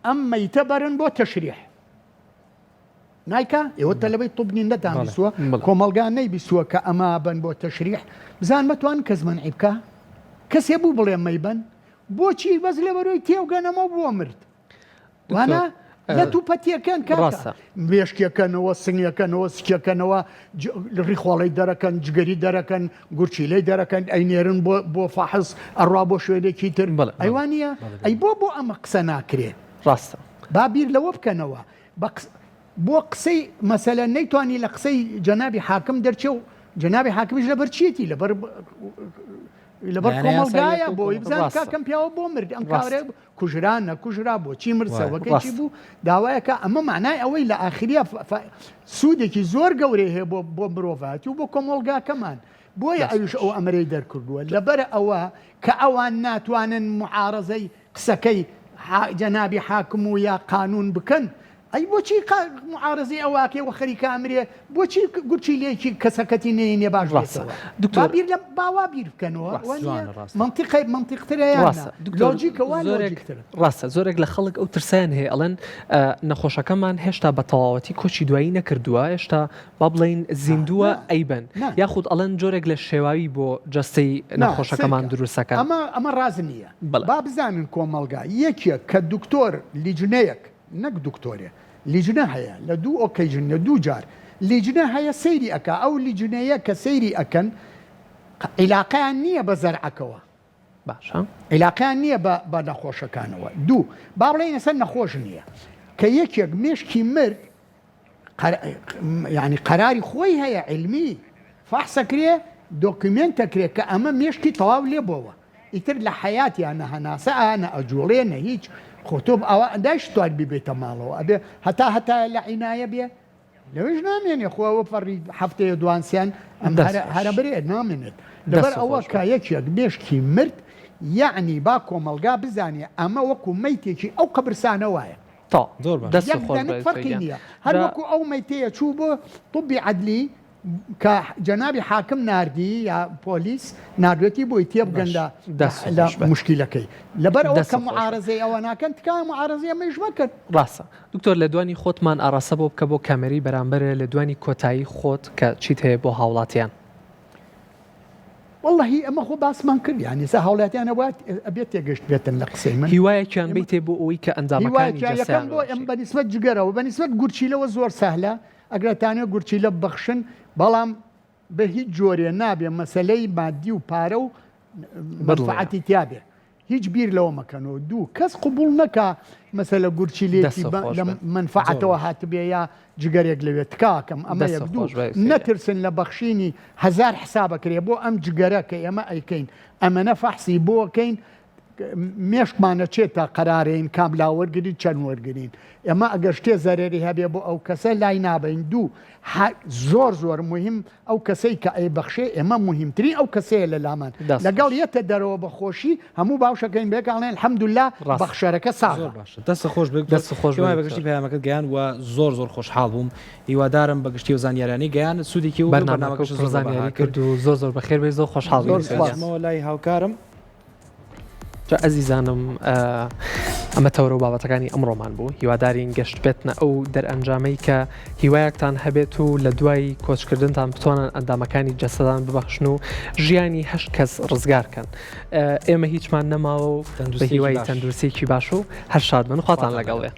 ئەم مەیتە بەرن بۆ تەشریح نایکا؟ ئێوە تەلەبەی طب نین نەتان بیستووە؟ کۆمەڵگا نەیبیستووە کە ئەمە بەن بۆ تەشریح؟ بزان مەتوان کەس مەنعی بکا؟ کەسێ بوو بڵێ مەیبەن؟ بۆچی بەس لەبەرۆی تێوگەنەمە بۆ مرد؟ وانە لە تو پەتیەکەن کاکە مێشکێکەنەوە سنگەکەنەوە سکێکەنەوە ڕیخۆڵەی دەرەکەن جگەری دەرەکەن گورچیلەی دەرەکەن ئەینێرن بۆ بۆ فەحس ئەڕوا بۆ شوێنێکی تر ئەیوانە ئەی بۆ بۆ ئەمە قسە ناکرێ ڕاستە با بیر لەوە بکەنەوە بە بۆ قسەی مەسەلەن نەیتوانی لە قسەی جەنابی حاکم دەرچێ و جەنابی حاکمیش لەبەر چیەتی لەبەر لەبەر لایەنە کۆمەڵگایە یاساییەکە و بۆی بزان ڕاستە. کاکەم پیاوە بۆ مرد ئەم ڕاستە. کارە کوژرا نەکوژرا بۆچی مرد وایە. سەوەکەی چی ڕاستە. بوو داوایەکە ئەمە معنای ئەوەی لە ئاخریا ف- ف- سوودێکی زۆر گەورەی هەیە بۆ بۆ مرۆڤایەتی و بۆ کۆمەڵگاکەمان بۆیە دەست ئەویش خۆش. ئەو ئەمرەی دەرکردووە لەبەر ئەوە کە ئەوان ناتوانن معارەزەی قسەکەی جەنابی حاکم و یا قانون بکەن ئەی بۆچی معارەزەی ئەوە ئەکەی وە خەریکە ئەمرێ بۆچی گورچیلەیەکی کەسەکەتی نەینێ باش ڕاستە بێتەوە دکتۆر با بیر لە با وا بیر بکەنەوە ڕاست وانیە جوانە ڕاستە مەنتیقە مەنتیقترە یان نا ڕاستە دکتۆر لۆجیکە وا زۆرێک لۆجیکترە ڕاستە زۆرێک لە خەڵک ئەو ترسیان هەیە ئەڵێن ئە، نەخۆشەکەمان هێشتا بە تەواوەتی کۆچی دوایی نەکردووە هێشتا با بڵێین زیندووە نا ئەیبەن نا یاخود ئەڵێن جۆرێک لە شێواوی بۆ جەستەی نا نەخۆشەکەمان سەیرکە دروستەکەن. ئەمە ئەمە ڕاست نییە بەڵێ. با بزانن کۆمەڵگا یەکێک کە دکتۆر لیجنەیەک نەک دکتۆرێ لیجنە هەیە لە دوو occasion لە دوو جار لیجنە هەیە سەیری ئەکا ئەو لیجنەیە کە سەیری ئەکەن عیلاقەیان نییە بە زەرعەکەوە باشە. عیلاقەیان نییە بە بە نەخۆشەکانەوە دوو با بڵێین ئێستا نەخۆش نییە کە یەکێک مێشکی مرد. یعنی قەراری خۆی هەیە عیلمی فەحسەکرێ دۆکیومێنتەکرێ کە ئەمە مێشکی تەواو لێ بۆوە ئیتر لە حەیاتیا نە هەناسە ئا نە ئەجوڵێ نە هیچ خۆ تۆ ئەوە دایشتوان بیبەیتە ماڵەوە ئەبێ هەتا هەتایە لە عینایە بێ لەوێش نامێنێ خۆ ئەوە پەڕی هەفتەیە دوانسیان ئەم دەست هەرە خۆش. هەرە برێ نامێنێت لەبەر دەست ئەوە خۆش کە بێت. یەکێک مێشکی مرد یەعنی با کۆمەڵگا بزانێ ئەمە وەکو مەیتێکی ئەو قەبرسانە وایە. تەواو زۆر باش. دەست یەک خۆش دەنک بێت فەرقی گیان. نییە هەر جا وەکو ئەو مەیتەیە چوو بۆ طبی عەدلی کە جەنابی حاکم ناردی یا پۆلیس ناردوێتی بۆی تێبگەن باش. لە دەست لە خۆش بێت. موشکیلەکەی لەبەر ئەوە دەست کە خۆش بێت. معارەزەی ئەوە ناکەن تکایە معارەزەی ئەمەیش مەکەن. ڕاستە دکتۆر لێدوانی خۆتمان ئاڕاستە بۆ بکە بۆ کامێرەی بەرامبەرێ لێدوانی کۆتایی خۆت کە چیت هەیە بۆ هاوڵاتیان. وەڵاهی ئەمە خۆ باسمان کرد یانی ئێستا هاوڵاتیان ئەبێت ئەبێت تێگەشت بێتن لە قسەی من هیوایەکیان بیتێ بۆ ئەوەی کە ئەندامەکانی هیوایەکیان یەکەم جەستەیان بۆ ئەم ببەخشی. بە نیسبەت جگەرەوە بە نیسبەت گورچیلەوە زۆر سەهلە ئەگەر تانوێ گورچیلە ببەخشن بەڵام بە هیچ جۆرێ نابێ مەسەلەی مادی و پارە و مەنفەعەتی تیا بێ هیچ بیر لەوە مەکەنەوە دوو کەس قبوڵ نەکا مەسەلە گورچیلێکی لە مەنفەعەتەوە هاتبێ یا جگەرێک لەوێ تکاکەم ئەمە یەک دوو نەترسن لە بەخشینی هەزار حسابەکرێ بۆ ئەم جگەرە کە ئێمە ئەیکەین ئەمەنە فەحسی بۆکەین مێشکمان ئەچێت تا قەرارێین کام لا وەرگرین چەند وەرگرین ئێمە ئەگەر شتێ زەرەری هەبێ بۆ ئەو کەسە لای نابەین دوو زۆر زۆر مهم ئەو کەسەی کە ئەیبەخشێ ئێمە مهمترین ئەو کەسەیە لە لامان لەگەڵ یەتە دەرەوە بە خۆشی هەموو باوشەکەین بێکاڵێن الحمدلله بەخشەرەکە ساغە. زۆر باشە دەست خۆش بێت دەست خۆش بێت بەگشتی پەیامەکەت گەیان و زۆر زۆر خۆشحاڵ بووم هیوادارم بەگشتی و زانیارانەی گەیان سوودێکی و بەرنامەکەش زۆر زانیاری کرد و زۆر زۆر بەخێر بێ زۆر خۆشحاڵ زۆر سوپاس لای هاوکارم جا ئەزیزانم ئەمە تەوەرە و بابەتەکانی ئەمڕۆمان بوو هیوادارین گەشتبێتنە ئەو دەرئەنجامەی کە هیوایەکتان هەبێت و لە دوای کۆچکردنتان بتوانن ئەندامەکانی جەستەدان ببەخشن و ژیانی هەشت کەس ڕزگارکەن ئێمە هیچمان نەماوە و بە هیوای تەندروستێکی باش و هەر شاد بن خواتان لەگەڵ بێ.